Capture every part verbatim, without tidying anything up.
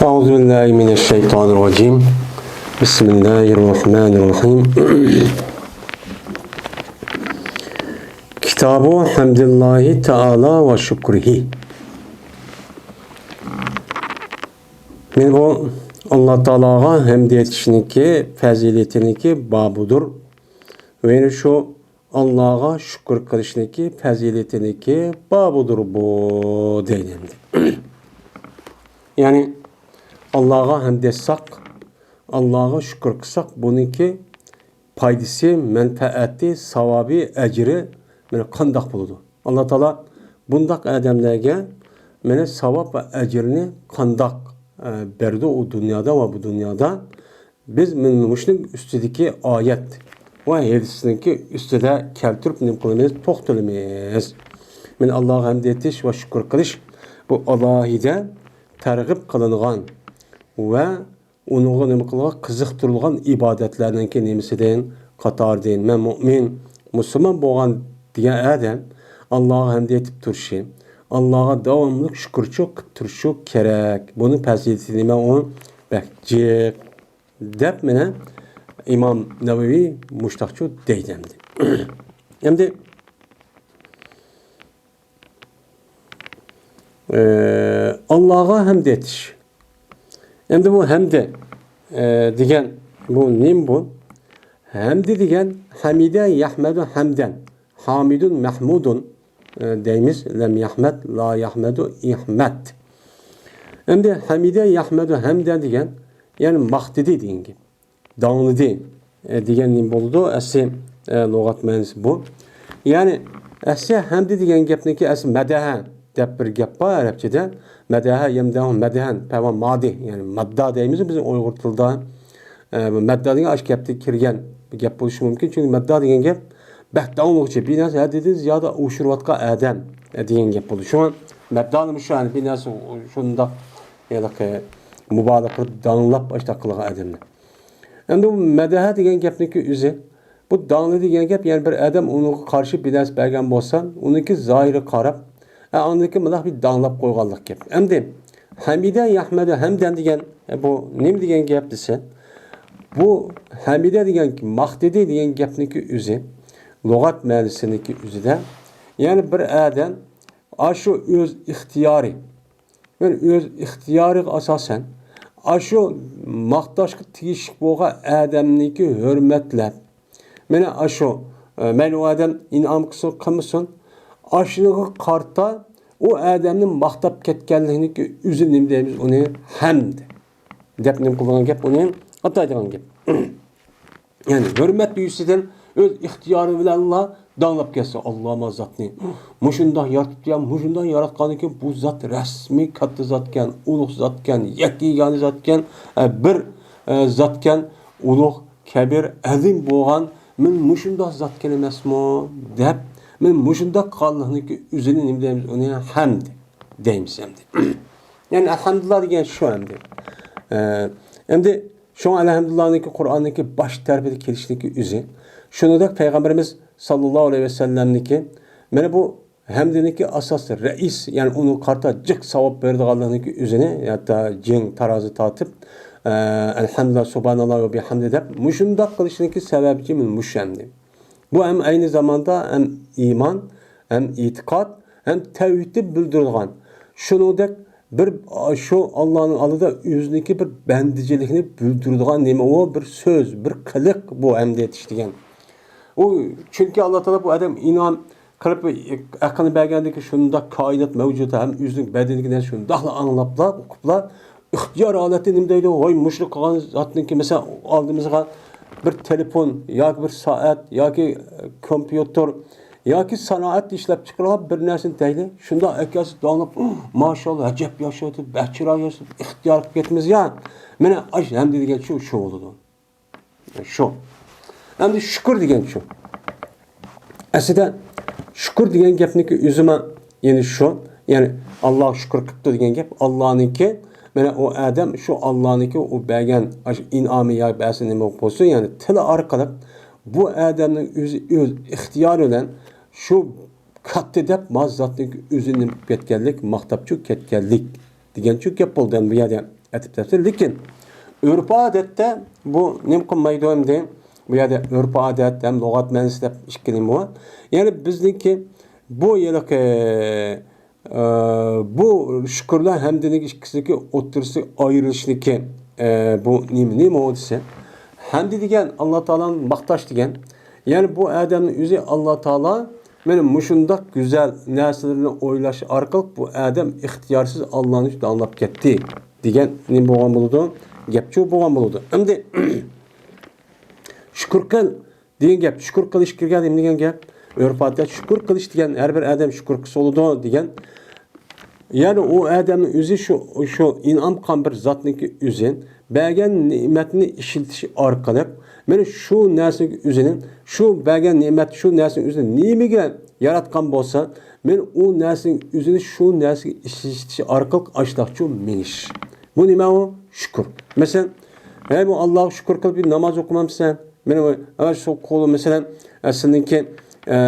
أعوذ بالله من الشيطان الرجيم. بسم الله الرحمن الرحيم. كتاب حمد الله تعالى وشكره. مانا بۇ ئاللا تائالاغا ھەمد ئېيتىشنىڭكى پەزىلىتىنىڭكى بابىدۇر. ۋە يەنە شۇ ئاللاغا شۈكۈر قىلىشنىڭكى پەزىلىتىنىڭكى بابىدۇر بۇ دەيدۇ ئەمدى. يەنى ئاللاغا ھەمد ئېيتساق، ئاللاغا شۈكۈر قىلساق، بۇنىڭكى پايدىسى، مەنپەئەتى، ساۋابى، ئەجرى مانا قانداق بولىدۇ؟ ئاللا تائالا بۇنداق ئادەملەرگە مانا ساۋاب ۋە ئەجرنى قانداق، ئە، بەردى ئۇ دۇنيادا ۋە بۇ دۇنيادا؟ بىز مانا مۇشۇنىڭ ئۈستىدىكى ئايەت ۋە ھەدىسنىڭكى ئۈستىدە كەلتۈرۈپ نېمە قىلىمىز؟ توختىلىمىز. مانا ئاللاغا ھەمد ئېيتىش ۋە شۈكۈر قىلىش بۇ ئالاھىدە تەرغىب قىلىنغان ۋە ئۇنىڭغا نېمە قىلغان؟ قىزىقتۇرۇلغان ئىبادەتلەرنىڭكى نېمىسىدىن، قاتارىدىن. مەن مۇئمىن، مۇسۇلمان بولغان دېگەن ئادەم ئاللاغا ھەمد ئېيتىپ تۇرۇشى، ئاللاغا داۋاملىق شۈكۈرچىلىك قىلىپ تۇرۇشى كېرەك. بۇنىڭ پەزىلىتى نېمە؟ ئۇ بەك جىق، دەپ مانا ئىمام نەۋەۋى مۇشتاقچۇ دەيدۇ ئەمدى. ئەمدى ئى، ئاللاغا ھەمد ئېيتىش. ئەمدى بۇ ھەمدە، ئى، دېگەن بۇ نېمە بۇ؟ ھەمدە دېگەن ھەمىدە يەھمەدۇ ھەمدەن، ھامىدۇن مەھمۇدۇن، ئى، دەيمىز. لەم يەھمەد، لا يەھمەدۇ، ئەھمەد. ئەمدى ھەمىدە يەھمەدۇ ھەمدەن دېگەن، يەنى ماختىدى دېگەن گەپ. داڭلىدى، ئە، دېگەن نېمە بولىدۇ؟ ئەسلى، ئە، لۇغەت مەنىسى بۇ. يەنى، ئەسلى ھەمدە دېگەن گەپنىڭكى ئەسلى مەدەھە دەپ بىر گەپ بار ئەرەبچىدە. مەدەھە يەمدەھۇ مەدەھەن، پەۋە مادى، يەنى مەددا دەيمىز بىز ئۇيغۇر تىلىدا. ئە، بۇ مەددا دېگەن ئاشۇ گەپتىن كىرگەن بىر گەپ بولۇشى مۇمكىن. چۈنكى مەددا دېگەن گەپ بەك داڭلىغۇچى، بىر نەرسە ھەددىدىن زىيادە ئوشۇرۇۋاتقان ئادەم، ئە، دېگەن گەپ بولىدۇ. شۇڭا مەددا نېمە شۇ، يەنى بىر نەرسە شۇنداق، ھېلىقى مۇبالىغە قىلىپ داڭلاپ ئاشۇنداق قىلغان ئادەمنى. ئەمدى بۇ مەدەھە دېگەن گەپنىڭكى ئۆزى، بۇ داڭلى دېگەن گەپ، يەنى بىر ئادەم ئۇنىڭغا قارشى بىر نەرسە بەرگەن بولسا، ئۇنىڭكى زاھىرىغا قاراپ، ئە، ئاندىن كېيىن مۇنداق بىر داڭلاپ قويغانلىق گەپ. ئەمدى ھەمىدە يەھمەدۇ ھەمدەن دېگەن، ئە، بۇ نېمە دېگەن گەپ دېسە، بۇ ھەمىدە دېگەن، ماختىدى دېگەن گەپنىڭكى ئۆزى، لۇغەت مەنىسىنىڭكى ئۆزىدە، يەنى بىر ئادەم ئاشۇ ئۆز ئىختىيارى، مەن ئۆز ئىختىيارىغا ئاساسەن، ئاشۇ ماختاشقا تېگىشلىك بولغان ئادەمنىڭكى ھۆرمەتلەپ، مانا ئاشۇ، ئە، مەيلى ئۇ ئادەم ئىنئام قىلسۇن، قىلمىسۇن، ئاشۇنىڭغا قارىتا ئۇ ئادەمنى ماختاپ كەتكەنلىكنىڭكى ئۆزى نېمە دەيمىز ئۇنى؟ ھەمد دەپ نېمە قىلىدىغان گەپ، ئۇنى ئاتايدىغان گەپ. يەنى ھۆرمەت يۈزىسىدىن ئۆز ئىختىيارى بىلەنلا داڭلاپ كەتسە، ئاللاما زاتنى مۇشۇنداق يارىتىپتۇ يا، مۇشۇنداق ياراتقاندىكىن بۇ زات رەسمىي كاتتا زاتكەن، ئۇلۇغ زاتكەن، يەككە يېگانە زاتكەن، ئە، بىر، ئە، زاتكەن، ئۇلۇغ، كەبىر، ئەزىم بولغان، مەن مۇشۇنداق زاتكەن ئەمەسمۇ دەپ، مەن مۇشۇنداق قىلغانلىقنىڭكى ئۆزىنى نېمە دەيمىز ئۇنى؟ ھەمد دەيمىز ئەمدى. يەنى ئەلھەمدۇلىللا دېگەن شۇ ئەمدى. ئە، ئەمدى شۇڭا ئەلھەمدۇلىللانىڭكى قۇرئاننىڭكى باش تەرىپىدە كېلىشلىكى ئۆزى. شۇنىڭدەك پەيغەمبىرىمىز ساللاللاھۇ ئەلەيھى ۋەسەللەمنىڭكى مانا بۇ ھەمدىنىڭكى ئاساسىي رەئىس، يەنى ئۇنىڭغا قارىتا جىق ساۋاب بېرىدىغانلىقىنىڭكى ئۆزىنى، ھەتتا جىڭ تارازى تارتىپ، ئە، ئەلھەمدۇلىللا، سۇبھاناللا ۋە بىھەمدى دەپ مۇشۇنداق قىلىشنىڭكى سەۋەبى مۇشۇ ئەمدى. بۇ ھەم ئەينى زاماندا ھەم ئىمان، ھەم ئېتىقاد، ھەم تەۋھىدنى بىلدۈرىدىغان، شۇنىڭدەك بىر شۇ ئاللانىڭ ئالدىدا ئۆزىنىڭكى بىر بەندىچىلىكنى بىلدۈرىدىغان نېمە ئۇ؟ بىر سۆز، بىر قىلىق بۇ ھەمد ئېيتىش دېگەن. ئۇ، چۈنكى ئاللا تائالا بۇ ئادەم ئىنئام قىلىپ، ئەقىلنى بەرگەندىن كېيىن شۇنداق كائىنات مەۋجۇت ھەم ئۆزىنىڭ بەدىنىدىكى نەرسە شۇنداقلا ئاڭلاپلا، ئۇقۇپلا، ئىختىيار ھالەتتە نېمە دەيدۇ؟ ۋاي، مۇشۇنى قىلغان زاتنىڭكى، مەسىلەن، ئالدىمىزغا بىر تېلېفون ياكى بىر سائەت ياكى كومپيۇتېر ياكى سانائەتتە ئىشلەپ چىقىرىلغان بىر نەرسىنى دەيلى. شۇنداق ئەكەلسە داڭلاپ، ماشائاللا، ئەجەب ياشاۋاتىدۇ، بەك چىرايلىق ياشاۋاتىدۇ، ئىختىيار قىلىپ كېتىمىز يا. مانا ئاشۇ ھەمدە دېگەن شۇ، شۇ بولىدۇ. شۇ. ئەمدى شۈكۈر دېگەن شۇ. ئەسلىدە شۈكۈر دېگەن گەپنىڭكى ئۆزىمۇ يەنى شۇ. يەنى ئاللاغا شۈكۈر قىپتۇ دېگەن گەپ. ئاللانىڭكى، مانا ئۇ ئادەم شۇ ئاللانىڭكى ئۇ بەرگەن ئاشۇ ئىنئامى يا بەرسە نېمە بولسۇن، يەنى تىل ئارقىلىق بۇ ئادەمنىڭ ئۆزى ئۆز ئىختىيارى بىلەن شۇ كاتتا دەپ ما زاتنىڭ ئۆزىنى نېمە قىلىپ كەتكەنلىك، ماختاپچۇ كەتكەنلىك دېگەنچۇ گەپ بولدى ئەمدى بۇ يەردە. ئېتىپ تەپسىر. لېكىن ئۆرپ-ئادەتتە بۇ نېمە قىلمايدۇ ئەمدى؟ بۇ يەردە ئۆرپ-ئادەت ھەم لۇغەت مەنىسى دەپ ئىككى نېمە بار. يەنى بىزنىڭكى بۇ ھېلىقى، ئە، بۇ شۈكۈرلەر ھەمدىنىڭ ئىككىسىنىڭكى ئوتتۇرىسى ئايرىلىشنىكى، ئە، بۇ نېمە، نېمە ئۇ دېسە؟ ھەمدە دېگەن ئاللا تائالانى ماختاش دېگەن. يەنى بۇ ئادەمنىڭ ئۆزى ئاللا تائالا مانا مۇشۇنداق گۈزەل نەرسىلەرنى ئويلاش ئارقىلىق بۇ ئادەم ئىختىيارسىز ئاللانى جۇدا ئاڭلاپ كەتتى دېگەن نېمە بولغان بولىدۇ؟ گەپچۇ بولغان بولىدۇ. ئەمدى شۈكۈر قىل دېگەن گەپ، شۈكۈر قىلىش كىرگەن نېمە دېگەن گەپ؟ ئۆرپ-ئادەتتە شۈكۈر قىلىش دېگەن، ھەر بىر ئادەم شۈكۈر قىلسا بولىدۇ دېگەن. يەنى ئۇ ئادەمنىڭ ئۆزى شۇ، شۇ ئىنئام قىلغان بىر زاتنىڭكى ئۆزى، بەرگەن نېمەتنى ئىشلىتىش ئارقىلىق، مانا شۇ نەرسىنىڭ ئۆزىنى، شۇ بەرگەن نېمەت، شۇ نەرسىنىڭ ئۆزىنى نېمىگە ياراتقان بولسا، مانا ئۇ نەرسىنىڭ ئۆزىنى شۇ نەرسىگە ئىشلىتىش ئارقىلىق ئاشتاقچۇ مېڭىش. بۇ نېمە ئۇ؟ شۈكۈر. مەسىلەن، ھەي، بۇ ئاللاغا شۈكۈر قىلىپ ناماز ئوقۇمامسەن؟ مانا ئەۋەت شۇ قولى، مەسىلەن، ئە، سېنىڭكى، ئە،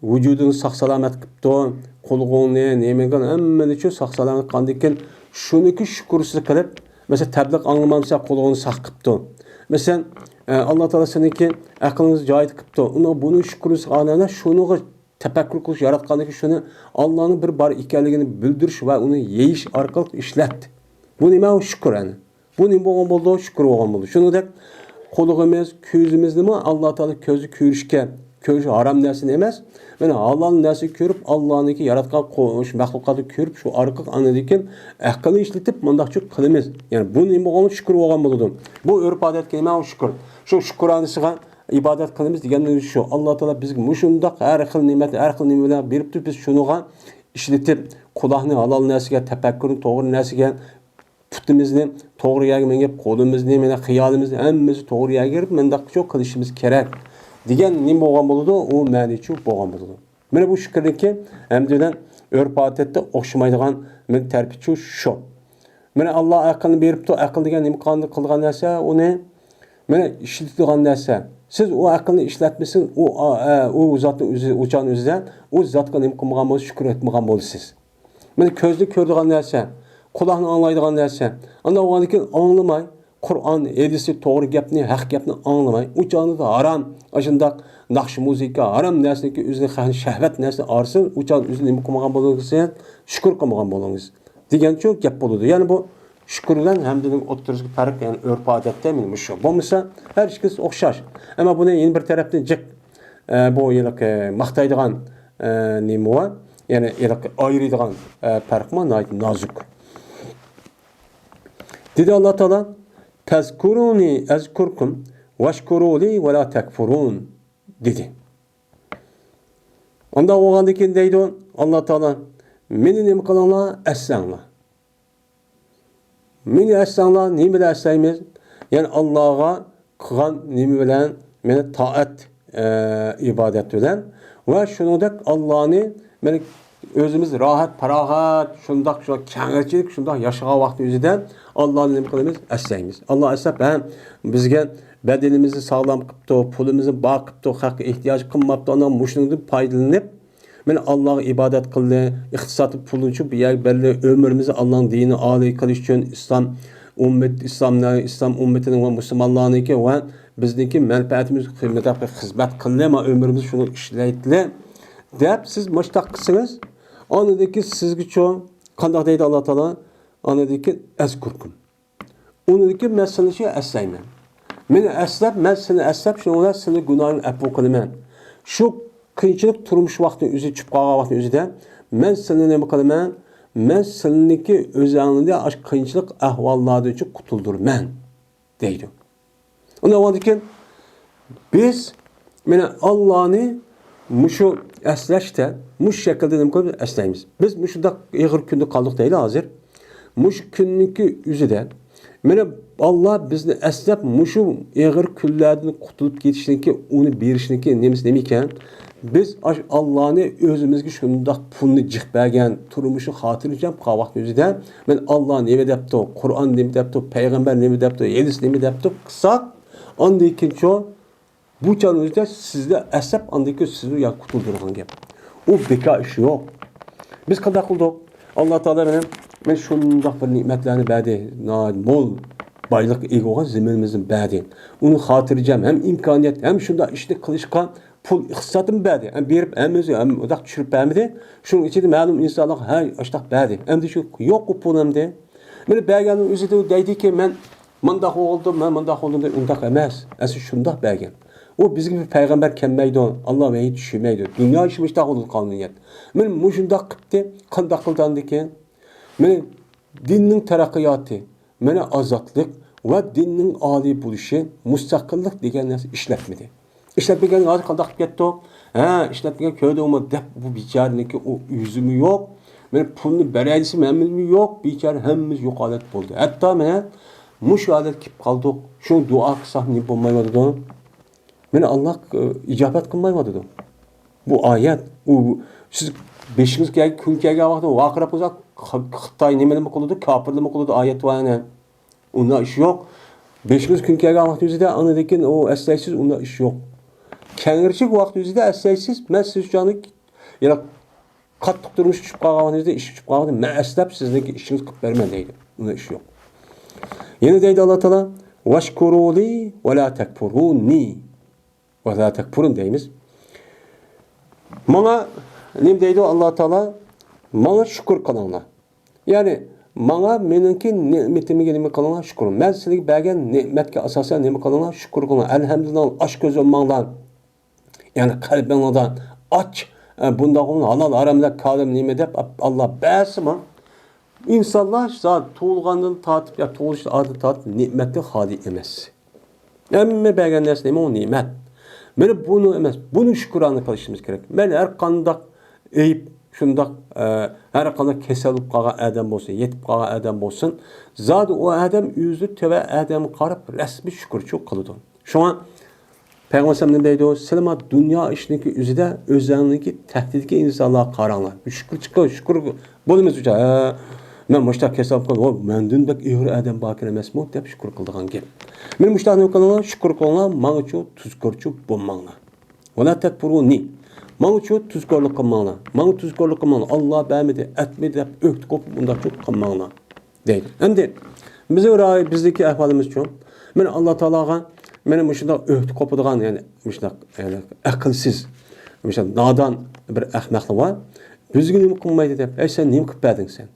ۋۇجۇدۇڭنى ساق-سالامەت قىپتۇ، قۇلىقىڭنى، نېمىڭنى، ھەممىنى شۇ ساق-سالامەت قىلغاندىن كېيىن، شۇنىڭكى شۈكرىسى قىلىپ، مەسىلەن، تەبلىغ ئاڭلىمامسەن، قۇلىقىڭنى ساق قىپتۇ. مەسىلەن، ئە، ئاللا تائالا سېنىڭكى ئەقلىڭنى جايىدا قىپتۇ. ئۇنىڭ، بۇنىڭ شۈكرىسى ئانا، شۇنىڭغا تەپەككۇر قىلىش، ياراتقاندىكى شۇنى ئاللانىڭ بىر بار ئىكەنلىكىنى بىلدۈرۈش ۋە ئۇنى يېيىش ئارقىلىق ئىشلەت. بۇ نېمە؟ ئۇ شۈكۈر ئەنە. بۇ نېمە بولغان بولىدۇ؟ شۈكۈر بولغان بولىدۇ. شۇنىڭدەك قۇلىقىمىز، كۆزىمىزنىمۇ ئاللا تائالا كۆزى كۆرۈشكە، كۆرۈش ھارام نەرسىنى ئەمەس. مانا ھالال نەرسە كۆرۈپ، ئاللانىڭكى ياراتقان قو-، شۇ مەخلۇقاتنى كۆرۈپ، شۇ ئارقىلىق ئاندىن كېيىن ئەقىلنى ئىشلىتىپ مۇنداقچە قىلىمىز. يەنى بۇ نېمە بولغان؟ شۈكۈر بولغان بولىدۇ. بۇ ئۆرپ-ئادەتكە نېمە؟ ئۇ شۈكۈر. شۇ شۈكرانىسىغا ئىبادەت قىلىمىز دېگەننىڭ ئۆزى شۇ. ئاللا تائالا بىزگە مۇشۇنداق ھەر خىل نېمەتنى، ھەر خىل نېمە بىلەن بېرىپتۇ، بىز شۇنىڭغا ئىشلىتىپ، قۇلاقنى ھالال نەرسىگە، تەپەككۇرنى توغرا نەرسىگە، پۇتىمىزنى توغرا يەرگە مېڭىپ، قولىمىزنى، مانا خىيالىمىزنى ھەممىمىزنى توغرا يەرگە بېرىپ، مۇنداقچۇ قىلىشىمىز كېرەك دېگەن نېمە بولغان بولىدۇ؟ ئۇ مەنىچۇ بولغان بولىدۇ. مانا بۇ شۈكۈرنىڭكى ھەمدە بىلەن ئۆرپ-ئادەتتە ئوخشىمايدىغان مانا تەرىپىچۇ شۇ. مانا ئاللا ئەقىلنى بېرىپتۇ، ئەقىل دېگەن نېمە قىلغان، قىلغان نەرسە؟ ئۇنى مانا ئىشلىتىدىغان نەرسە. سىز ئۇ ئەقىلنى ئىشلەتمىسىڭىز، ئۇ، ئا، ئە، ئۇ زاتنىڭ ئۆزى، ئۇ چاغنىڭ ئۆزىدە ئۇ زاتقا نېمە قىلمىغان بولىسىز؟ شۈكۈر ئېيتمىغان بولىسىز. مانا كۆزنى كۆرىدىغان نەرسە، قۇلاقنى ئاڭلايدىغان نەرسە. ئانداق بولغاندىن كېيىن ئاڭلىماي، قۇرئان، ھەدىسنى، توغرا گەپنى، ھەق گەپنى ئاڭلىماي، ئۇ چاغدا ھارام، ئاشۇنداق ناخشا، مۇزىكا، ھارام نەرسىنىڭكى ئۆزىنى خەن-، شەھۋەت نەرسىنى ئارىسىڭىز، ئۇ چاغدا ئۆزىنى نېمە قىلمىغان بولىسىز؟ شۈكۈر قىلمىغان بولىسىز دېگەنچۇ گەپ بولىدۇ. يەنى بۇ شۈكۈر بىلەن ھەمدىنىڭ ئوتتۇرىسىدىكى پەرق، يەنى ئۆرپ-ئادەتتە مانا مۇشۇ. بولمىسا ھەر ئىككىسى ئوخشاش. ئەمما بۇنى يەنە بىر تەرەپتىن جىق، ئە، بۇ ھېلىقى ماختايدىغان، ئە، نېمە بار؟ يەنى ھېلىقى ئايرىيدىغان، ئە، پەرقمۇ ناھايىتى نازۇك. دېدى ئاللا تائالا، «پەزكۇرۇنى ئەزكۇركۇم، ۋەشكۇرۇلى ۋەلا تەكفۇرۇن» دېدى. ئۇنداق بولغاندىن كېيىن دەيدۇ ئاللا تائالا، مېنى نېمە قىلىڭلار؟ ئەسلەڭلار. مېنى ئەسلەڭلار، نېمە بىلەن ئەسلەيمىز؟ يەنى ئاللاغا قىلغان نېمە بىلەن؟ مېنى تائەت، ئە، ئىبادەت بىلەن ۋە شۇنىڭدەك ئاللانى، مېنى ئۆزىمىز راھەت، پاراغەت، شۇنداق، شۇنداق كەڭرىچىلىك، شۇنداق ياشىغان ۋاقتى ئۆزىدە ئاللانى نېمە قىلىمىز؟ ئەسلەيمىز. ئاللا ئەسلەپ، ھە، بىزگە بەدىنىمىزنى ساغلام قىپتۇ، پۇلىمىزنى بار قىپتۇ، خەققە ئېھتىياجى قىلماپتۇ، ئاندىن مۇشۇنىڭدىن پايدىلىنىپ، مانا ئاللاغا ئىبادەت قىلدى، ئىقتىسادنى، پۇلنى شۇ بۇ يەرگە بەردى، ئۆمرىمىزنى ئاللانىڭ دىنى ئالىي قىلىش ئۈچۈن، ئىسلام ئۈممەت، ئىسلامنى، ئىسلام ئۈممىتىنىڭ ۋە مۇسۇلمانلارنىڭكى ۋە بىزنىڭكى مەنپەئەتىمىز، خىزمەت، خىزمەت قىلدى، مانا ئۆمرىمىزنى شۇنى ئىشلەيتتى دەپ سىز مۇشتاق قىلسىڭىز، ئاندىن كېيىن سىزگىچۇ قانداق دەيدۇ ئاللا تائالا؟ ئاندىن كېيىن ئەزكۇركۇم. ئۇنىڭدىن كېيىن مەن سېنى شۇ ئەسلەيمەن. مېنى ئەسلەپ، مەن سېنى ئەسلەپ، شۇنىڭ بىلەن سېنى گۇناھىڭنى ئەپۇ قىلىمەن. شۇ قىيىنچىلىق تۇرمۇش ۋاقتى ئۆزى چۈشۈپ قالغان ۋاقتى ئۆزىدە مەن سېنى نېمە قىلىمەن؟ مەن سېنىڭكى ئۆزەڭنى ئاشۇ قىيىنچىلىق ئەھۋاللاردىن قۇتۇلدۇرىمەن، دەيدۇ. ئۇنداق بولغاندىكىن بىز مانا ئاللانى مۇشۇ ئەسلەشتە مۇشۇ شەكىلدە نېمە قىلىپ ئەسلەيمىز. بىز مۇشۇنداق ئېغىر كۈندە قالدۇق دەيلى ھازىر. مۇشۇ كۈننىڭكى ئۆزىدە مانا ئاللا بىزنى ئەسلەپ مۇشۇ ئېغىر كۈنلەردىن قۇتۇلۇپ كېتىشنىڭكى، ئۇنى بېرىشنىڭكى نېمىسى نېمە ئىكەن؟ بىز ئاشۇ ئاللانى ئۆزىمىزگە شۇنداق پۇلنى جىق بەرگەن، تۇرمۇشى خاتىرجەم قىلغان ۋاقىتنىڭ ئۆزىدە، مانا ئاللا نېمە دەپتۇ، قۇرئان نېمە دەپتۇ، پەيغەمبەر نېمە دەپتۇ، ھەدىس نېمە دەپتۇ قىلساق، ئاندىن كېيىنچۇ بۇ چاغنىڭ ئۆزىدە سىزنى ئەسلەپ، ئاندىن كېيىن سىزنى يا قۇتۇلدۇرغان گەپ. ئۇ بىكار ئىش يوق. بىز قانداق قىلدۇق؟ ئاللا تائالا مانا مانا شۇنداق بىر نېمەتلەرنى بەردى، ناھايىتى مول بايلىققا ئىگە بولغان زېمىنىمىزنى بەردى. ئۇنى خاتىرجەم ھەم ئىمكانىيەت، ھەم شۇنداق ئىشنى قىلىشقا پۇل ئىقتىسادىمۇ بەردى. ھەم بېرىپ ھەممىسى ھەم ئۇنداق چۈشۈرۈپ بەرمىدى. شۇنىڭ ئىچىدە مەلۇم ئىنسانلارغا ھە ئاشتاق بەردى. ئەمدى شۇ يوق بۇ پۇل ئەمدى. مانا بەرگەننىڭ ئۆزىدە دەيدىكى، مەن مۇنداق بولدۇم، مەن مۇنداق بولدۇم دەپ، ئۇنداق ئەمەس. ئەسلى شۇنداق بەرگەن. ئۇ بىزگە بىر پەيغەمبەر كەلمەيدۇ، ئاللا ۋەھىي چۈشۈرمەيدۇ. دۇنيا ئىشى مۇشۇنداق بولىدۇ، قانۇنىيەت. مانا مۇشۇنداق قىپتى، قانداق قىلدى ئاندىن كېيىن؟ مانا دىننىڭ تەرەققىياتى، مانا ئازادلىق ۋە دىننىڭ ئالىي بولۇشى، مۇستەقىللىق دېگەن نەرسە ئىشلەتمىدى. ئىشلەتمىگەن ھازىر قانداق قىلىپ كەتتۇق؟ ھە، ئىشلەتمىگەن، كۆردۈڭمۇ دەپ بۇ بىچارىنىڭكى ئۇ يۈزىمۇ يوق. مانا پۇلنى بېرەيلىسىمۇ ھەممىمۇ يوق. بىچارە ھەممىمىز يوق ھالەت بولدى. ھەتتا مانا مۇشۇ ھالەتكە كېلىپ قالدۇق. شۇڭا دۇئا قىلساق نېمە بولمايۋاتىدۇ؟ مانا ئاللا، ئى، ئىجابەت قىلمايۋاتىدۇ. بۇ ئايەت، ئۇ، سىز بېشىڭىز كەل-، كۈن كەلگەن ۋاقىتتا ۋارقىراپ قالسا، خ-، خىتاي نېمىلىمۇ قىلىدۇ، كاپىرلىمۇ قىلىدۇ، ئايەت بار يەنە. ئۇنداق ئىش يوق. بېشىڭىز كۈن كەلگەن ۋاقىت يۈزىدە، ئاندىن كېيىن ئۇ ئەسلەيسىز، ئۇنداق ئىش يوق. كەڭرىچىك ۋاقىت يۈزىدە ئەسلەيسىز، مەن سىز ئۈچۈن يەنە قاتتىق تۇرمۇش چۈشۈپ قالغان ۋاقتىڭىزدا، ئىش چۈشۈپ قالغان ۋاقتىدا، مەن ئەسلەپ سىزنىڭكى ئىشىڭىزنى قىلىپ بەرىمەن دەيدۇ. ئۇنداق ئىش يوق. يەنە دەيدۇ ئاللا تائالا، «ۋەشكۇرۇلى ۋە لا تەكپۇرۇنى.» «ۋە لا تەكپۇرۇن» دەيمىز. ماڭا نېمە دەيدۇ ئاللا تائالا؟ ماڭا شۈكۈر قىلىڭلار. يەنى ماڭا، مېنىڭكى نېمىتىمگە نېمە قىلىڭلار؟ شۈكۈر. مەن سىلەرگە بەرگەن نېمەتكە ئاساسەن نېمە قىلىڭلار؟ شۈكۈر قىلىڭلار. ئەلھەمدۇلىللا، ئاچ كۆز بولماڭلار. يەنى قەلبىڭلاردا ئاچ، ئە، بۇنداق ھالال ھاراملار كالىم نېمە دەپ، ئاللا بەرسىمۇ. ئىنسانلار زادى تۇغۇلغاندىن تارتىپ، يا تۇغۇلۇش ئادىتى تارتىپ نېمەتتىن خالىي ئەمەس. ھەممە بەرگەن نەرسە نېمە؟ ئۇ نېمەت. مانا بۇنى ئەمەس، بۇنى شۈكرانە قىلىشىمىز كېرەك. مەيلى ھەر قانداق ئەيىب، شۇنداق، ئە، ھەر قانداق كېسەل بولۇپ قالغان ئادەم بولسۇن، يېتىپ قالغان ئادەم بولسۇن، زادى ئۇ ئادەم ئۆزى تۆۋەن ئادەمگە قاراپ رەسمىي شۈكۈرچىلىك قىلىدۇ. شۇڭا پەيغەمبەر ئەلەيھىسسالام نېمە دەيدۇ؟ سىلەر دۇنيا ئىشىنىڭكى ئۆزىدە ئۆزۈڭلارنىڭكى تەھدىتتىكى ئىنسانلارغا قاراڭلار. شۈكۈر چىقىڭ، شۈكۈر بولىمىز ئۈچۈن. ھە، مەن مۇشۇنداق كېسەل بولۇپ قالدىم، ۋاي، مەندىن بەك ئېغىر ئادەم باركەن ئەمەسمۇ دەپ شۈكۈر قىلىدىغان گەپ. مانا مۇشۇنداق نېمە قىلىڭلار، شۈكۈر قىلىڭلار، ماڭىچۇ تۇزكورچۇ بولماڭلار. ۋە لا تەكپۇرۇنى. ماڭىچۇ تۇزكورلۇق قىلماڭلار. ماڭا تۇزكورلۇق قىلماڭلار. ئاللا بەرمىدى، ئەتمىدى دەپ ئۆكتە قوپۇپ مۇنداقچۇ قىلماڭلار. دەيدۇ. ئەمدى بىزنىڭ رايى، بىزدىكى ئەھۋالىمىزچۇ؟ مانا ئاللا تائالاغا مانا مۇشۇنداق ئۆكتە قوپىدىغان، يەنى مۇشۇنداق، يەنى ئەقىلسىز، مۇشۇنداق نادان بىر ئەخمەقلەر بار. بىزگە نېمە قىلمايدۇ دەپ، ئەي سەن نېمە قىلىپ بەردىڭ سەن؟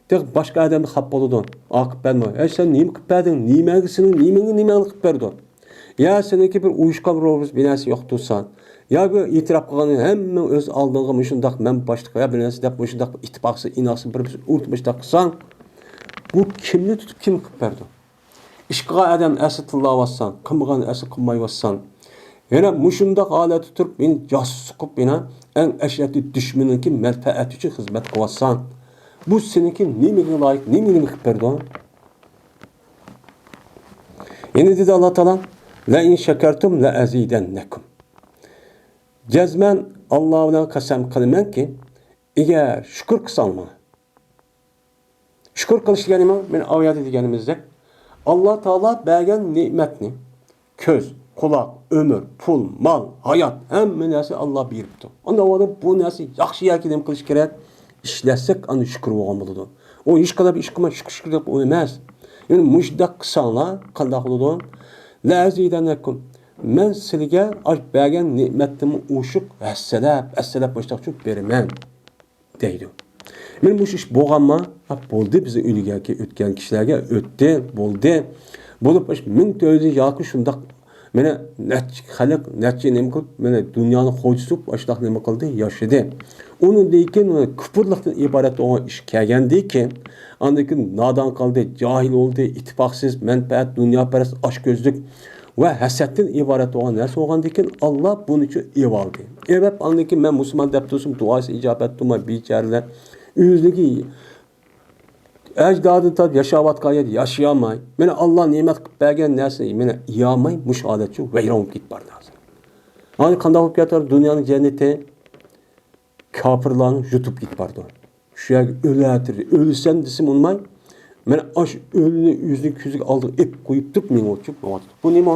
دەپ باشقا ئادەمنى خاپا بولىدۇ. ئاقىپ بەرمە. ئەي سەن نېمە قىلىپ بەردىڭ؟ نېمەڭگە سېنىڭ، نېمەڭگە نېمەڭنى قىلىپ بەردى؟ يا سېنىڭكى بىر ئۇيۇشقان بىر بىناسى يوق تۇرسا، يا بىر ئېتىراپ قىلغان ھەممە ئۆز ئالدىڭغا مۇشۇنداق مەن باشلىق ۋە بىر نەرسە دەپ مۇشۇنداق بىر ئىتتىپاقسىز، ئىناقسىز بىر، بىر ئۇرۇپ مۇشۇنداق قىلساڭ، بۇ كىمنى تۇتۇپ كىم قىلىپ بەردى؟ ئىش قىلغان ئادەم ئەسلى تىللاۋاتساڭ، قىلمىغان ئەسلى قىلمايۋاتساڭ، يەنە مۇشۇنداق ھالەتتە تۇرۇپ مېنى جاسۇس قىلىپ يەنە ئەڭ ئەشەددىي دۈشمىنىڭكى مەنپەئەتى ئۈچۈن خىزمەت قىلىۋاتساڭ، بۇ سېنىڭكى نېمىگە لايىق، نېمىگە نېمە قىلىپ بەردى؟ يەنە دېدى ئاللا تائالا، «لەئىن شەكەرتۇم لەئەزىدەننەكۇم.» جەزمەن ئاللا بىلەن قەسەم قىلىمەنكى، ئەگەر شۈكۈر قىلساڭلار ماڭا. شۈكۈر قىلىش دېگەن نېمە؟ مانا ئاۋۇ يەردە دېگىنىمىزدەك، ئاللا تائالا بەرگەن نېمەتنى، كۆز، قۇلاق، ئۆمۈر، پۇل، مال، ھايات، ھەممە نەرسە ئاللا بېرىپتۇ. ئاندىن ئۇنىڭ بۇ نەرسە ياخشى ياكى نېمە قىلىش كېرەك؟ ئىشلەتسەك، ئاندىن شۈكۈر بولغان بولىدۇ. ئۇ ھېچقانداق بىر ئىش قىلماي، شۈكۈر، شۈكۈر دەپ ئۇ ئەمەس. يەنى مۇشۇنداق قىلساڭلار قانداق بولىدۇ؟ لەئەزىدەننەكۇم. مەن سىلىگە ئاش بەرگەن نېمەتتىنمۇ ئوشۇق ھەسسىلەپ، ھەسسىلەپ مۇشۇنداق چوپ بېرىمەن، دەيدۇ. مانا مۇشۇ ئىش بولغانما؟ ھە، بولدى، بىزنىڭ ئۆيلەرگە ئۆتكەن كىشىلەرگە ئۆتتى، بولدى. بولۇپ، ئىش مىڭ تۆت يۈز ياكى شۇنداق، مانا نەچچە خەلق، نەچچە نېمە قىلىپ، مانا دۇنيانى خوجا تۇتۇپ، ئاشۇنداق نېمە قىلدى، ياشىدى. ئۇنىڭدىن كېيىن كۇپۇرلۇقتىن ئىبارەت بولغان ئىش كەلگەندىن كېيىن، ئاندىن كېيىن نادان قالدى، جاھىل بولدى، ئىتتىپاقسىز، مەنپەئەت، دۇنياپەرەس، ئاچكۆزلۈك ۋە ھەسەتتىن ئىبارەت بولغان نەرسە بولغاندىن كېيىن، ئاللا بۇنى ئېۋالدى. ئېۋەپ، ئاندىن كېيىن مەن مۇسۇلمان دەپ تۇرسام، دۇئاسى ئىجابەت بولماي، بىچارىلەر ئۆزلۈكى ئەجدادىدىن تارتىپ ياشاۋاتقان يەردە ياشىيالماي، مانا ئاللا نېمەت قىلىپ بەرگەن نەرسىنى مانا يېيەلمەي، مۇشۇ ھالەتچۇ ۋەيران بولۇپ كېتىپ بارىدۇ ھازىر. ھازىر قانداق بولۇپ كېتىۋاتىدۇ دۇنيانىڭ جەننىتى؟ كاپىرلارنى يۇتۇپ كېتىپ بارىدۇ. شۇ يەرگە ئۆلەتتى. ئۆلسەم دېسىمۇ ئۇنىماي، مانا ئاشۇ ئۆلۈنى ئۆزىنىڭ كۆزىگە ئالدىغا ئېلىپ قويۇپ تۇرۇپ، مېڭىۋاتىدۇ. بۇ نېمە؟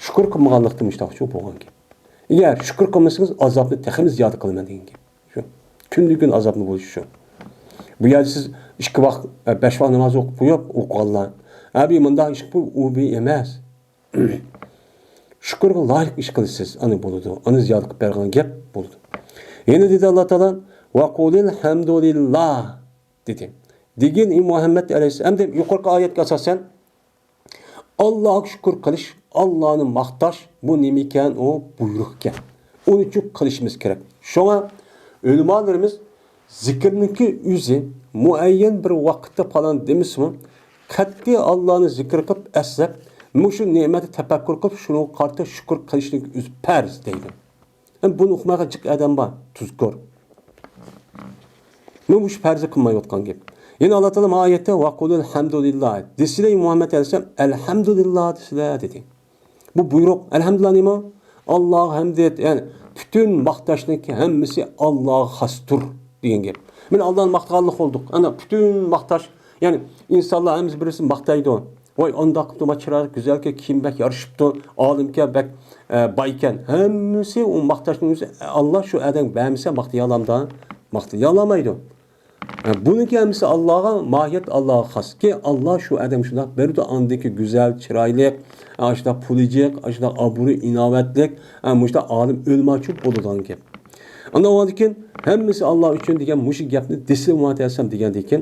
شۈكۈر قىلمىغانلىقتىن مۇشۇنداقچۇ بولغان گەپ. ئەگەر شۈكۈر قىلمىسىڭىز، ئازابنى تېخىمۇ زىيادە قىلىمەن دېگەن گەپ. شۇ. كۈندىن كۈن ئازابنى بولۇشى شۇ. بۇ يەردە سىز ئىككى ۋاق، بەش ۋاق ناماز ئوقۇپ قويۇپ ئوقۇغانلار. ئەبى مۇنداق ئىش بۇ، ئۇ بى ئەمەس. شۈكۈرگە لايىق ئىش قىلىسىز، ئانا بولىدۇ. ئانا زىيادە قىلىپ بەرگەن گەپ بولىدۇ. يەنە دېدى ئاللا تائالا، ۋە قۇلىل ھەمدۇلىللا دېدى. دېگىن، ئى مۇھەممەد ئەلەيھىسسالام، ئەمدى يۇقىرىقى ئايەتكە ئاساسەن، ئاللاغا شۈكۈر قىلىش، ئاللانى ماختاش، بۇ نېمە ئىكەن؟ ئۇ بۇيرۇق ئىكەن. ئۇنى ئۈچۈن قىلىشىمىز كېرەك. شۇڭا ئۆلىمالىرىمىز زىكىرنىڭكى ئۆزى مۇئەييەن بىر ۋاقىتتا پالان دېمىسىمۇ، قەتئىي ئاللانى زىكىر قىلىپ ئەسلەپ، مۇشۇ نېمەتنى تەپەككۇر قىلىپ، شۇنىڭغا قارىتا شۈكۈر قىلىشنىڭ ئۆزى پەرز دەيدۇ. ئەمدى بۇنى ئۇقمايدىغان جىق ئادەم بار، تۇزكور. مەن مۇشۇ پەرزنى قىلمايۋاتقان گەپ. يەنە ئاللا تائالا ما ئايەتتە، ۋە قۇلىل ھەمدۇلىللا دېسىلە، مۇھەممەد ئەلەيھىسسالام، ئەلھەمدۇلىللا دېسىلە دېدى. بۇ بۇيرۇق. ئەلھەمدۇلىللا نېمە؟ ئاللاغا ھەمد ئېيت، يەنى پۈتۈن ماختاشنىڭكى ھەممىسى ئاللاغا خاستۇر دېگەن گەپ. مەن ئاللانى ماختىغانلىق بولدۇق. ئانا پۈتۈن ماختاش، يەنى ئىنسانلار ھەممىسى بىرسىنى ماختايدۇ. ۋاي، ئانداق قىپتۇ، ما چىرايلىق، گۈزەلكەن، كىيىم بەك يارىشىپتۇ، ئالىمكەن، بەك، ئە، بايكەن. ھەممىسى ئۇ ماختاشنىڭ ئۆزى، ئاللا شۇ ئادەمگە بەرمىسە ماختىيالامدا؟ ماختىيالامايدۇ. ھە، بۇنىڭكى ھەممىسى ئاللاغا، ماھىيەت ئاللاغا خاس. كى ئاللا شۇ ئادەمگە شۇنداق بېرىدۇ، ئاندىكى گۈزەل، چىرايلىق، ئاشۇنداق پۇلى جىق، ئاشۇنداق ئابرۇي، ئىناۋەتلىك، ھە، مۇشۇنداق ئالىم، ئۆلىماچۇ بولىدىغان گەپ. ئاندىن ئۇنىڭدىن كېيىن ھەممىسى ئاللا ئۈچۈن دېگەن مۇشۇ گەپنى دېسىلە مۇھەممەد ئەلەيھىسسالام دېگەندىن كېيىن،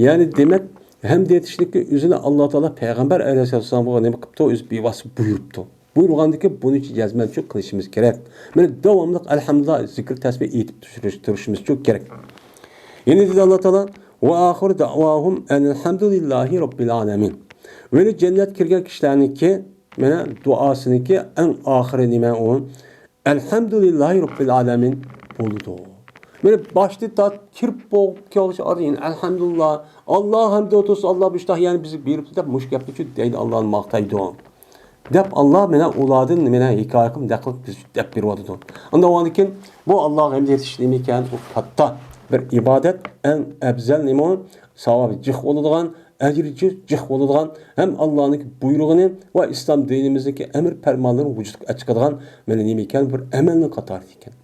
يەنى دېمەك، ھەمد ئېيتىشنىڭكى ئۆزىنى ئاللا تائالا پەيغەمبەر ئەلەيھىسسالامغا نېمە قىپتۇ؟ ئۆزى بىۋاسىتە بۇيرۇپتۇ. بۇيرۇغاندىكىن بۇنى جەزمەن شۇ قىلىشىمىز كېرەك. مانا داۋاملىق ئەلھەمدۇلىللا زىكىر تەسبىھ ئېيتىپ تۇرۇش، تۇرۇشىمىز شۇ كېرەك. يەنە دېدى ئاللا تائالا، ۋە ئاخىرۇ دەئۋاھۇم ئەنىلھەمدۇلىللاھى رەببىل ئالەمىن. ۋە جەننەتكە كىرگەن كىشىلەرنىڭكى مانا دۇئاسىنىڭكى ئەڭ ئاخىرى نېمە ئۇ؟ ئەلھەمدۇلىللاھى رەببىل ئالەمىن بولىدۇ. مانا باشتا تارتىپ كىرىپ بولۇپ كېلىش ئارىدا يەنە ئەلھەمدۇلىللا، ئاللا ھەمدۇ تۇرسۇن، ئاللا بۇ ئىشتاھ يەنە بىزگە بېرىپتۇ دەپ مۇشۇ گەپنى دەيدۇ، ئاللانى ماختايدۇ. دەپ ئاللا مانا ئۇلاردىن مانا ھېكايە قىلىپ نەقىل قىلىپ بىز دەپ بېرىۋاتىدۇ. ئاندىن كېيىن بۇ ئاللاغا ھەمد ئېيتىش نېمە ئىكەن؟ ئۇ كاتتا بىر ئىبادەت، ئەڭ ئەپزەل نېمە ئۇ؟ ساۋابى جىق بولىدىغان، ئەجرى جىق، جىق بولىدىغان، ھەم ئاللانىڭ بۇيرۇغىنى ۋە ئىسلام دىنىمىزدىكى ئەمر پەرمانلىرىنى ۋۇجۇدقا ئەكىلىدىغان مانا نېمە ئىكەن؟ بىر ئەمەلنىڭ قاتارى ئىكەن.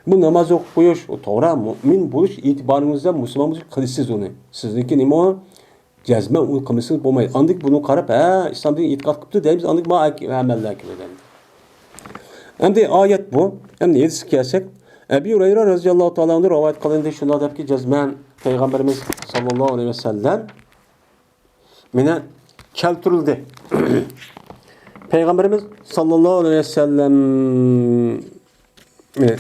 بۇ ناماز ئوقۇپ قويۇش، ئۇ توغرا، مۇئمىن بولۇش ئېتىبارىڭىزدا مۇسۇلمان بولۇش قىلىسىز ئۇنى. سىزنىڭكى نېمە ئۇ؟ جەزمەن ئۇنى قىلمىسىڭىز بولمايدۇ. ئاندىن بۇنىڭغا قاراپ، ھە، ئىسلام دىنىگە ئېتىقاد قىپتۇ دەيمىز، ئاندىن ما ئەمەللەر كېلىدۇ. ئەمدى ئايەت بۇ. ئەمدى ھەدىسكە كەلسەك، ئەبى ھۇرەيرە رەزىياللاھۇ تائالا ئەنھۇ رىۋايەت قىلىندى، شۇنداق دەپكى، جەزمەن پەيغەمبىرىمىز ساللاللاھۇ ئەلەيھى ۋەسەللەم مانا كەلتۈرۈلدى. پەيغەمبىرىمىز ساللاللاھۇ ئەلەيھى ۋەسەللەم، مانا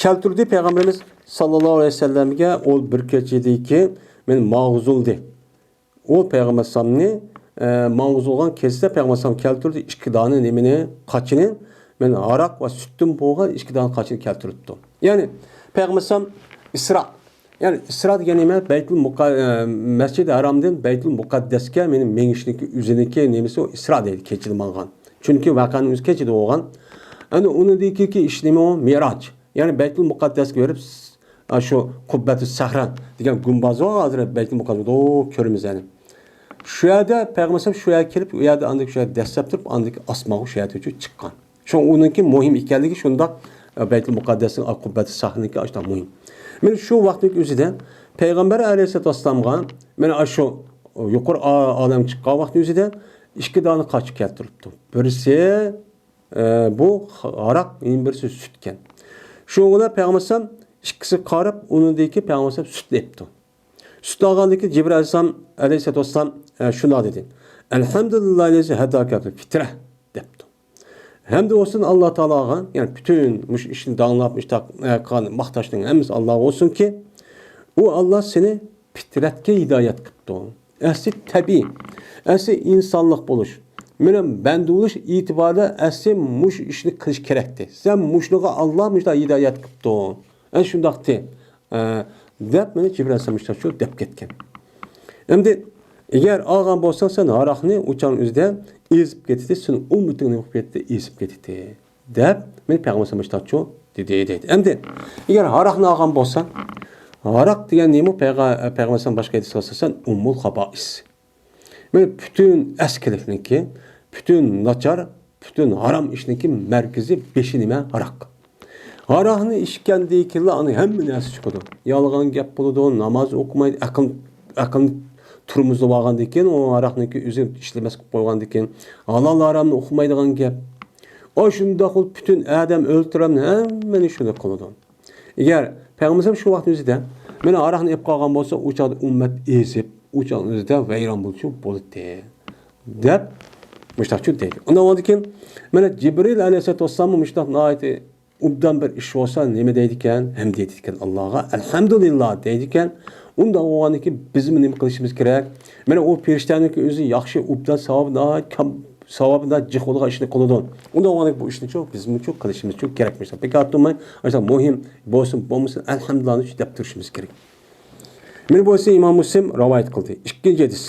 كەلتۈردى پەيغەمبىرىمىز ساللاللاھۇ ئەلەيھى ۋەسەللەمگە ئۇ بىر كېچىدىكى مانا ماڭغۇزۇلدى. ئۇ پەيغەمبەر ئەلەيھىسسالامنى، ئە، ماڭغۇزۇلغان كېسىدە پەيغەمبەر ئەلەيھىسسالام كەلتۈردى ئىككى دانە نېمىنى، قاچىنى، مانا ھاراق ۋە سۈتتىن بولغان ئىككى دانە قاچىنى كەلتۈرۈپتۇ. يەنى پەيغەمبەر ئەلەيھىسسالام ئىسرا، يەنى ئىسرا دېگەن نېمە؟ بەيتۇل مۇقا-، ئە، مەسچىدى ھارامدىن بەيتۇل مۇقەددەسكە مېنىڭ مېڭىشنىڭكى ئۆزىنىڭكى نېمىسى ئۇ ئىسرا دەيدۇ، كېچىدە ماڭغان. چۈنكى ۋەقەنىڭ ئۆزى كېچىدە بولغان. ئەنە ئۇنىڭدىن كېيىنكى ئىش نېمە ئۇ؟ مىراج. يەنى بەيتۇل مۇقەددەسكە بېرىپ، ئاشۇ قۇببەتۇ سەھرا دېگەن گۇمباز بار، ھازىر بەيتۇل مۇقەددەس، ئو، كۆرىمىز يەنى. شۇ يەردە پەيغەمبەر ئەلەيھىسسالام شۇ يەرگە كېلىپ، ئۇ يەردە ئاندىن شۇ يەردە دەسسەپ تۇرۇپ، ئاندىن ئاسمانغا شۇ يەردە چىققان. شۇڭا ئۇنىڭكى مۇھىم ئىكەنلىكى شۇنداق، ئە، بەيتۇل مۇقەددەسنىڭ، ئا، قۇببەتۇ سەھرىنىڭكى ئاشۇنداق مۇھىم. مانا شۇ ۋاقىتنىڭ ئۆزىدە پەيغەمبەر ئەلەيھىسسالاتۇ ۋەسسالامغا مانا ئاشۇ يۇقىرى ئا-، ئالەمگە چىققان ۋاقىتنىڭ ئۆزىدە ئىككى دانە قاچا كەلتۈرۈپتۇ. بىرسى، ئە، بۇ ھاراق، يەنە بىرسى سۈتكەن. شۇنىڭ بىلەن پەيغەمبەر ئەلەيھىسسالام ئىككىسىگە قاراپ، ئۇنىڭدىن كېيىن پەيغەمبەر ئەلەيھىسسالام سۈتنى ئېپتۇ. سۈت ئالغاندىن كېيىن جىبرىئىل ئەلەيھىسسالام، ئەلەيھىسسالاتۇ ۋەسسالام، ئە، شۇنداق دېدى، ئەلھەمدۇلىللاھىللەزى ھەداكە لىل فىترە دەپتۇ. ھەمدە بولسۇن ئاللا تائالاغا، يەنى پۈتۈن مۇشۇ ئىشنى داڭلاپ، مۇشۇنداق، ئە، قىلغان ماختاشنىڭ ھەممىسى ئاللاغا بولسۇنكى، ئۇ ئاللا سېنى پىترەتكە ھىدايەت قىپتۇ. ئەسلى تەبىئىي، ئەسلى ئىنسانلىق بولۇش، مېنىڭ بەندە بولۇش ئېتىبارىدا ئەسلى مۇشۇ ئىشنى قىلىش كېرەكتى. سەن مۇشۇنىڭغا ئاللا مۇشۇنداق ھىدايەت قىپتۇ. ئەنە شۇنداقتى، ئە، دەپ مانا جىبرىئىل ئەلەيھىسسالام مۇشۇنداق شۇ دەپ كەتكەن. ئەمدى ئەگەر ئالغان بولساڭ سەن ھاراقنى، ئۇ چاغنىڭ ئۆزىدە ئېزىپ كېتىتتى، سېنىڭ ئۈممىتىڭنى نېمە قىلىپ كېتىتتى؟ ئېزىپ كېتىتتى. دەپ مېنى پەيغەمبەر ئەلەيھىسسالام مۇشۇنداقچۇ دېدى، دەيدۇ. ئەمدى ئەگەر ھاراقنى ئالغان بولسا، ھاراق دېگەن نېمە؟ پەيغە-، پەيغەمبەر ئەلەيھىسسالام باشقا ھەدىسكە ئاساسەن ئۇممۇل خابائىس. مانا پۈتۈن ئەسكىلىكنىڭكى، پۈتۈن ناچار، پۈتۈن ھارام ئىشنىڭكى مەركىزى، بېشى نېمە؟ ھاراق. ھاراقنى ئىچكەندىن كېيىنلا ئاندىن ھەممە نەرسە چىقىدۇ. يالغان گەپ بولىدۇ، ناماز ئوقۇمايدۇ، ئەقىل، ئەقىل تورمۇزلىۋالغاندىن كېيىن، ئۇ ھاراقنىڭكى ئۆزى ئىشلىمەس قىلىپ قويغاندىن كېيىن، ھالال ھارامنى ئۇقمايدىغان گەپ. ئاشۇنداق بولۇپ پۈتۈن ئادەم ئۆلتۈرەمنى ھەممىنى شۇنداق قىلىدۇ. ئەگەر پەيغەمبەر شۇ ۋاقىتنىڭ ئۆزىدە مانا ھاراقنى ئېلىپ قالغان بولسا، ئۇ چاغدا ئۈممەت ئېزىپ، ئۇ چاغنىڭ ئۆزىدە ۋەيران بولۇشى بولاتتى، دەپ مۇشۇنداقچۇ دەيدۇ. ئۇنىڭ كېيىن مانا جىبرىل ئەلەيھىسسالاتۇ ۋەسسالاممۇ مۇشۇنداق ناھايىتى ئوبدان بىر ئىش بولسا نېمە دەيدىكەن؟ ھەمدە ئېيتىدىكەن ئاللاغا، ئەلھەمدۇلىللا دەيدىكەن. ئۇنداق بولغاندىن كېيىن بىزمۇ نېمە قىلىشىمىز كېرەك؟ مانا ئۇ پېرىشتەنىڭكى ئۆزى ياخشى، ئوبدان، ساۋابى ناھايىتى كام، ساۋابى ناھايىتى جىق بولىدىغان ئىشنى قىلىدۇ. ئۇنداق بولغاندىكىن بۇ ئىشنىچۇ بىزمۇچۇ قىلىشىمىزچۇ كېرەك. مىسال، بىكار تۇرماي، ئاشۇنداق مۇھىم بولسۇن، بولمىسۇن، ئەلھەمدۇلىللانىچۇ دەپ تۇرۇشىمىز كېرەك. مانا بولسا ئىمام مۇسلىم رىۋايەت قىلدى. ئىككىنچى ھەدىس.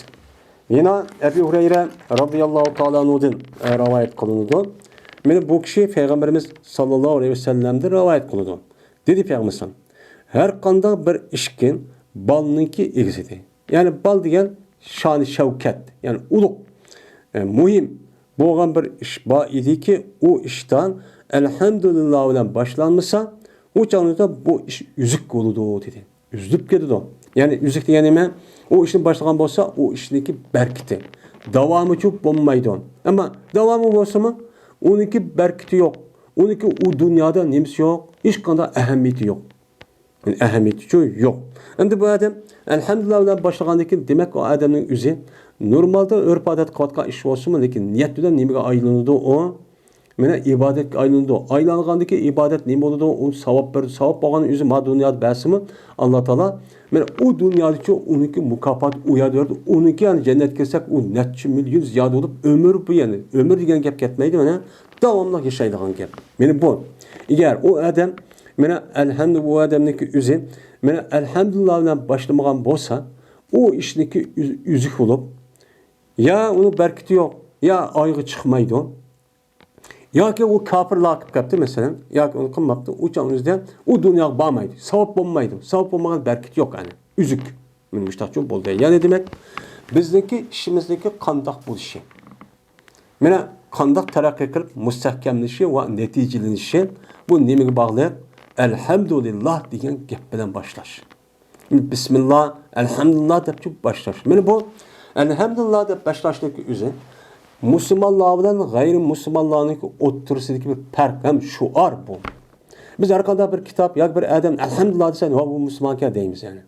يەنە ئەبۇ ھۇرەيرە رازىياللاھۇ تائالا ئەنھۇدىن، ئە، رىۋايەت قىلىنىدۇ. مانا بۇ كىشى پەيغەمبىرىمىز ساللاللاھۇ ئەلەيھى ۋەسەللەمدىن رىۋايەت قىلىنىدۇ. دېدى پەيغەمبىرىمىز، ھەر قانداق بىر ئىشكىن بالنىڭكى ئېگىزىدى. يەنى بال دېگەن شانى شەۋكەت، يەنى ئۇلۇغ، ئە، مۇھىم بولغان بىر ئىش بار ئىدىكى، ئۇ ئىشتا ئەلھەمدۇلىللا بىلەن باشلانمىسا، ئۇ چاغدا بۇ ئىش ئۈزۈك بولىدۇ، دېدى. ئۈزۈلۈپ كېتىدۇ. يەنى ئۈزۈك دېگەن نېمە؟ ئۇ ئىشنى باشلىغان بولسا، ئۇ ئىشنىڭكى بەرىكىتى، داۋامىچۇ بولمايدۇ. ئەمما داۋامى بولسىمۇ، ئۇنىڭكى بەرىكىتى يوق. ئۇنىڭكى ئۇ دۇنيادا نېمىسى يوق؟ ھېچقانداق ئەھمىيىتى يوق. ئەھمىيىتىچۇ يوق. ئەمدى بۇ ئادەم ئەلھەمدۇلىللا بىلەن باشلىغاندىن كېيىن، دېمەك، ئۇ ئادەمنىڭ ئۆزى نورمالدا ئۆرپ-ئادەت قىلىۋاتقان ئىش بولسىمۇ، لېكىن نىيەت بىلەن نېمىگە ئايلىنىدۇ ئۇ؟ مانا ئىبادەتكە ئايلىنىدۇ. ئايلانغاندىكى ئىبادەت نېمە بولىدۇ؟ ئۇ ساۋاب بېرىدۇ. ساۋاب بولغان ئۆزى ما دۇنيادا بەرسىمۇ، ئاللا تائالا، مانا ئۇ دۇنيادىچۇ ئۇنىڭكى مۇكاپاتى ئۇ يەردە بېرىدۇ. ئۇنىڭكى يەنى جەننەتكە كىرسەك، ئۇ نەچچە مىليون زىيادە بولۇپ، ئۆمۈر بۇ يەنى. ئۆمۈر دېگەن گەپ كەتمەيدۇ، مانا داۋاملىق ياشايدىغان گەپ. مانا بۇ. ئەگەر ئۇ ئادەم، مانا ئەلھەمدۇ، ئۇ ئادەمنىڭكى ئۆزى، مانا ئەلھەمدۇلىللا بىلەن باشلىمىغان بولسا، ئۇ ئىشنىڭكى ئۈز-، ئۈزۈك بولۇپ، يا ئۇنىڭ بەرىكىتى يوق، يا ئايىغى چىقمايدۇ. ياكى ئۇ كاپىرلار قىلىپ كەپتۇ، مەسىلەن، ياكى ئۇنى قىلماپتۇ، ئۇ چاغنىڭ ئۆزىدە ئۇ دۇنياغا بارمايدۇ، ساۋاب بولمايدۇ، ساۋاب بولمىغان بەرىكىتى يوق، يەنى ئۈزۈك. مانا مۇشۇنداقچۇ بولدى. يەنى دېمەك، بىزنىڭكى ئىشىمىزنىڭكى قانداق بولۇشى، مانا قانداق تەرەققىي قىلىپ مۇستەھكەملىشى ۋە نەتىجىلىنىشى، بۇ نېمىگە باغلىق؟ ئەلھەمدۇلىللا دېگەن گەپ بىلەن باشلاش. بىسمىللا، ئەلھەمدۇلىللا دەپچۇ باشلاش. مانا بۇ ئەلھەمدۇلىللا دەپ باشلاشنىڭكى ئۆزى مۇسۇلمانلار بىلەن غەيرىي مۇسۇلمانلارنىڭكى ئوتتۇرىسىدىكى بىر پەرق ھەم شوئار بۇ. بىز ھەر قانداق بىر كىتاب ياكى بىر ئادەم ئەلھەمدۇلىللا دېسە، ھە، بۇ مۇسۇلمانكەن دەيمىز يەنى.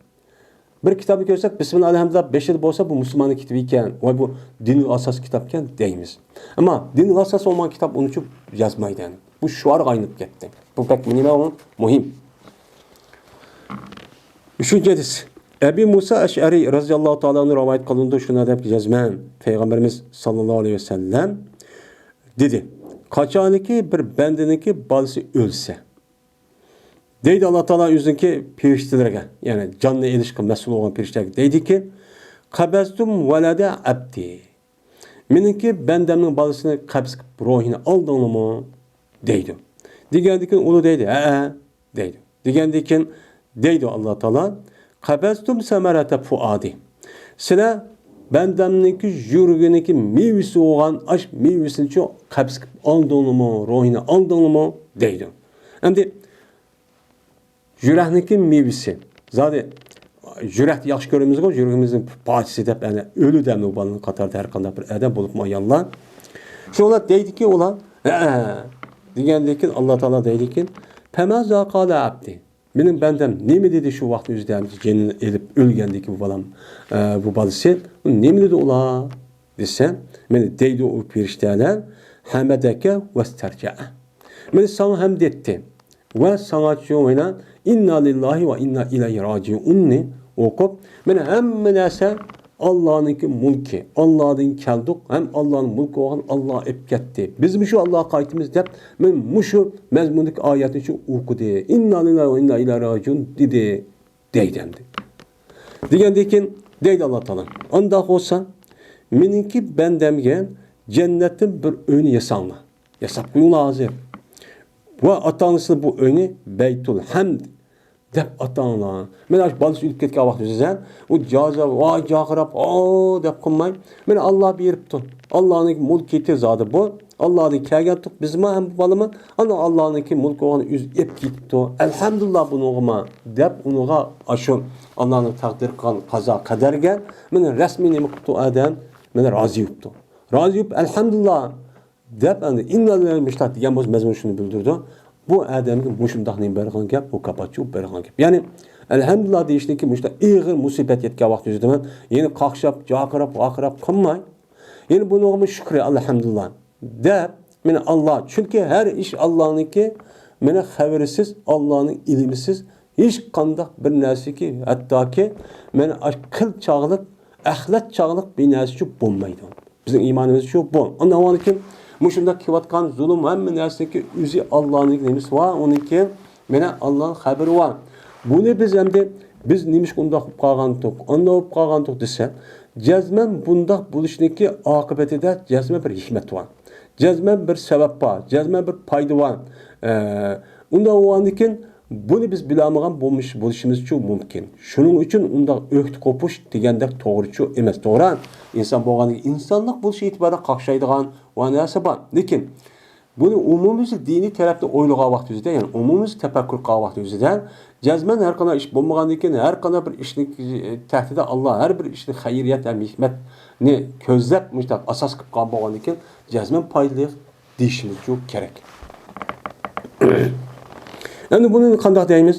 بىر كىتابنى كۆرسەك، بىسمىللا ئەلھەمدۇلىللا بېشىدا بولسا، بۇ مۇسۇلماننىڭ كىتابى ئىكەن، ۋاي، بۇ دىنىل ئاساس كىتابكەن دەيمىز. ئەمما دىنىل ئاساس بولمىغان كىتاب ئۇنىچۇ يازمايدۇ يەنى. بۇ شوئارغا ئايلىنىپ كەتتى. بۇ بەك نېمە ئۇ؟ مۇھىم. ئۈچىنچى ھەدىس. ئەبى مۇسا ئەشئەرى رازىياللاھۇ تائالا ئەنھۇ رىۋايەت قىلىنىدۇ، شۇنداق دەپ يازىمەن. پەيغەمبىرىمىز ساللاللاھۇ ئەلەيھى ۋەسەللەم دېدى، قاچانكى بىر بەندىنىڭكى بالىسى ئۆلسە، دەيدۇ ئاللا تائالا ئۆزىنىڭكى پېرىشتىلىرىگە، يەنى جاننى ئېلىشقا مەسئۇل بولغان پېرىشتىلەرگە دەيدۇكى، قەبەزتۇم ۋەلەدە ئەبدى. مېنىڭكى بەندەمنىڭ بالىسىنى قەبز قىلىپ روھىنى ئالدىڭلىمۇ؟ دەيدۇ. دېگەندىكىن ئۇلار دەيدۇ، ھەئە، دەيدۇ. دېگەندىكىن دەيدۇ ئاللا تائالا، قەبەزتۇم سەمەرەتە فۇئادى. سىلەر بەندەمنىڭكى يۈرىكىنىڭكى مېۋىسى بولغان ئاش مېۋىسىنىچۇ قەبز قىلىپ ئالدىڭلىمۇ، روھىنى ئالدىڭلىمۇ؟ دەيدۇ. ئەمدى يۈرەكنىڭكى مېۋىسى. زادى يۈرەكنى ياخشى كۆرىمىزغۇ، يۈرىكىمىزنىڭ پارچىسى دەپ، يەنى ئۆلى دەملىك بالىنىڭ قاتارىدا ھەر قانداق بىر ئادەم بولۇپمۇ ئاياللار. شۇڭلار دەيدىكى ئۇلار، ھەئە، دېگەندىكىن ئاللا تائالا دەيدىكىن، پەمازا قالە ئەبدى. مېنىڭ بەندەم نېمە دېدى شۇ ۋاقىتنىڭ ئۆزىدە، جېنىنى ئېلىپ ئۆلگەندىكى بۇ بالام، ئە، بۇ بالىسى، نېمە دېدى ئۇلار دېسە، مېنى دەيدۇ ئۇ پېرىشتەلەر، ھەمەدەكە ۋەستەرجەئە. مېنى ساڭا ھەمد ئېيتتى. ۋە ساڭا شۇ مانا ئىننا لىللاھى ۋە ئىننا ئىلەيھى راجىئۇننى ئوقۇپ، مانا ھەممە نەرسە ئاللانىڭكى مۈلكى، ئاللادىن كەلدۇق ھەم ئاللانىڭ مۈلكى بولغان ئاللا ئېلىپ كەتتى. بىزمۇ شۇ ئاللاغا قايتىمىز دەپ، مانا مۇشۇ مەزمۇندىكى ئايەتنى شۇ ئوقۇدى. ئىننا لىللاھى ۋە ئىننا ئىلەيھى راجىئۇن دېدى، دەيدۇ ئەمدى. دېگەندىن كېيىن دەيدۇ ئاللا تائالا، ئانداق بولسا، مېنىڭكى بەندەمگە جەننەتتىن بىر ئۆينى ياساڭلار. ياساپ قويۇڭلار ھازىر. ۋە ئاتا-ئانىسىنى بۇ ئۆينى بەيتۇل ھەمد، دەپ ئاتاڭلار. مانا شۇ بالىسى ئۆلۈپ كەتكەن ۋاقتى يۈزىسىدىن ئۇ جازا، ۋاي جاقىراپ، ئاۋۇ دەپ قىلماي، مانا ئاللا بېرىپتۇ. ئاللانىڭ مۇلكىيىتى زادى بۇ. ئاللادىن كەلگەنتۇق بىزمۇ ھەم بۇ بالىمۇ. ئانا ئاللانىڭكى مۇلكى ئوغلىنى ئۆزى ئېلىپ كېتىپتۇ. ئەلھەمدۇلىللا بۇنىڭغىمۇ دەپ ئۇنىڭغا ئاشۇ ئاللانىڭ تەقدىر قىلغان قازا قەدەرگە مانا رەسمىي نېمە قىپتۇ ئادەم؟ مانا رازى بوپتۇ. رازى بوپ ئەلھەمدۇلىللا دەپ ئەمدى ئىننالىللاھى مۇشتاق دېگەن بولسا مەزمۇن شۇنى بىلدۈرىدۇ. بۇ ئادەمگە مۇشۇنداق نېمە بېرىلغان گەپ، مۇكاپات شۇ بېرىلغان گەپ. يەنى ئەلھەمدۇلىللا دېيىشنىكى مۇشۇنداق ئېغىر مۇسىبەت يەتكەن ۋاقتى يۈزىدىن يەنە قاقشاپ، جاقىراپ، ۋارقىراپ قىلماي، يەنى بۇنىڭغىمۇ شۈكرى ئەلھەمدۇلىللا دەپ، مانا ئاللا، چۈنكى ھەر ئىش ئاللانىڭكى، مانا خەۋىرىسىز، ئاللانىڭ ئىلمىسىز ھېچقانداق بىر نەرسىكى، ھەتتاكى مانا ئاش قىل چاغلىق، ئەخلەت چاغلىق بىر نەرسىچۇ بولمايدۇ. بىزنىڭ ئىمانىمىز شۇ، بۇ. ئۇنىڭ كېيىن مۇشۇنداق كېلىۋاتقان زۇلۇم ھەممە نەرسىنىڭكى ئۆزى ئاللانىڭ نېمىسى بار، ئۇنىڭكى مانا ئاللانىڭ خەۋىرى بار. بۇنى بىز ئەمدى، بىز نېمىشقا ئۇنداق بولۇپ قالغانتۇق، ئانداق بولۇپ قالغانتۇق دېسە، جەزمەن بۇنداق بولۇشنىڭكى ئاقىۋىتىدە جەزمەن بىر ھېكمەت بار. جەزمەن بىر سەۋەب بار، جەزمەن بىر پايدا بار. ئە، ئۇنداق بولغاندىكىن بۇنى بىز بىلەلمىگەن بولمۇش، بولۇشىمىزچۇ مۇمكىن. شۇنىڭ ئۈچۈن ئۇنداق ئۆكتە قوپۇش دېگەندەك توغرىچۇ ئەمەس، توغرا؟ ئىنسان بولغاندىكىن ئىنسانلىق بولۇشى ئېتىبارىدا قاقشايدىغان ۋە نەرسە بار. لېكىن بۇنى ئومۇميۈزلۈك دىنىي تەرەپتىن ئويلىغان ۋاقتىمىزدا، يەنى ئومۇميۈزلۈك تەپەككۇر قىلغان ۋاقتىمىزدا، جەزمەن ھەر قانداق ئىش بولمىغاندىن كېيىن، ھەر قانداق بىر ئىشنىڭ تەھتىدە ئاللا ھەر بىر ئىشنى خەيرىيەت ھەم ھېكمەتنى كۆزلەپ مۇشۇنداق ئاساس قىلىپ قالغان بولغاندىن كېيىن، جەزمەن پايدىلىق دېيىشىمىزچۇ كېرەك. ئەمدى بۇنى قانداق دەيمىز؟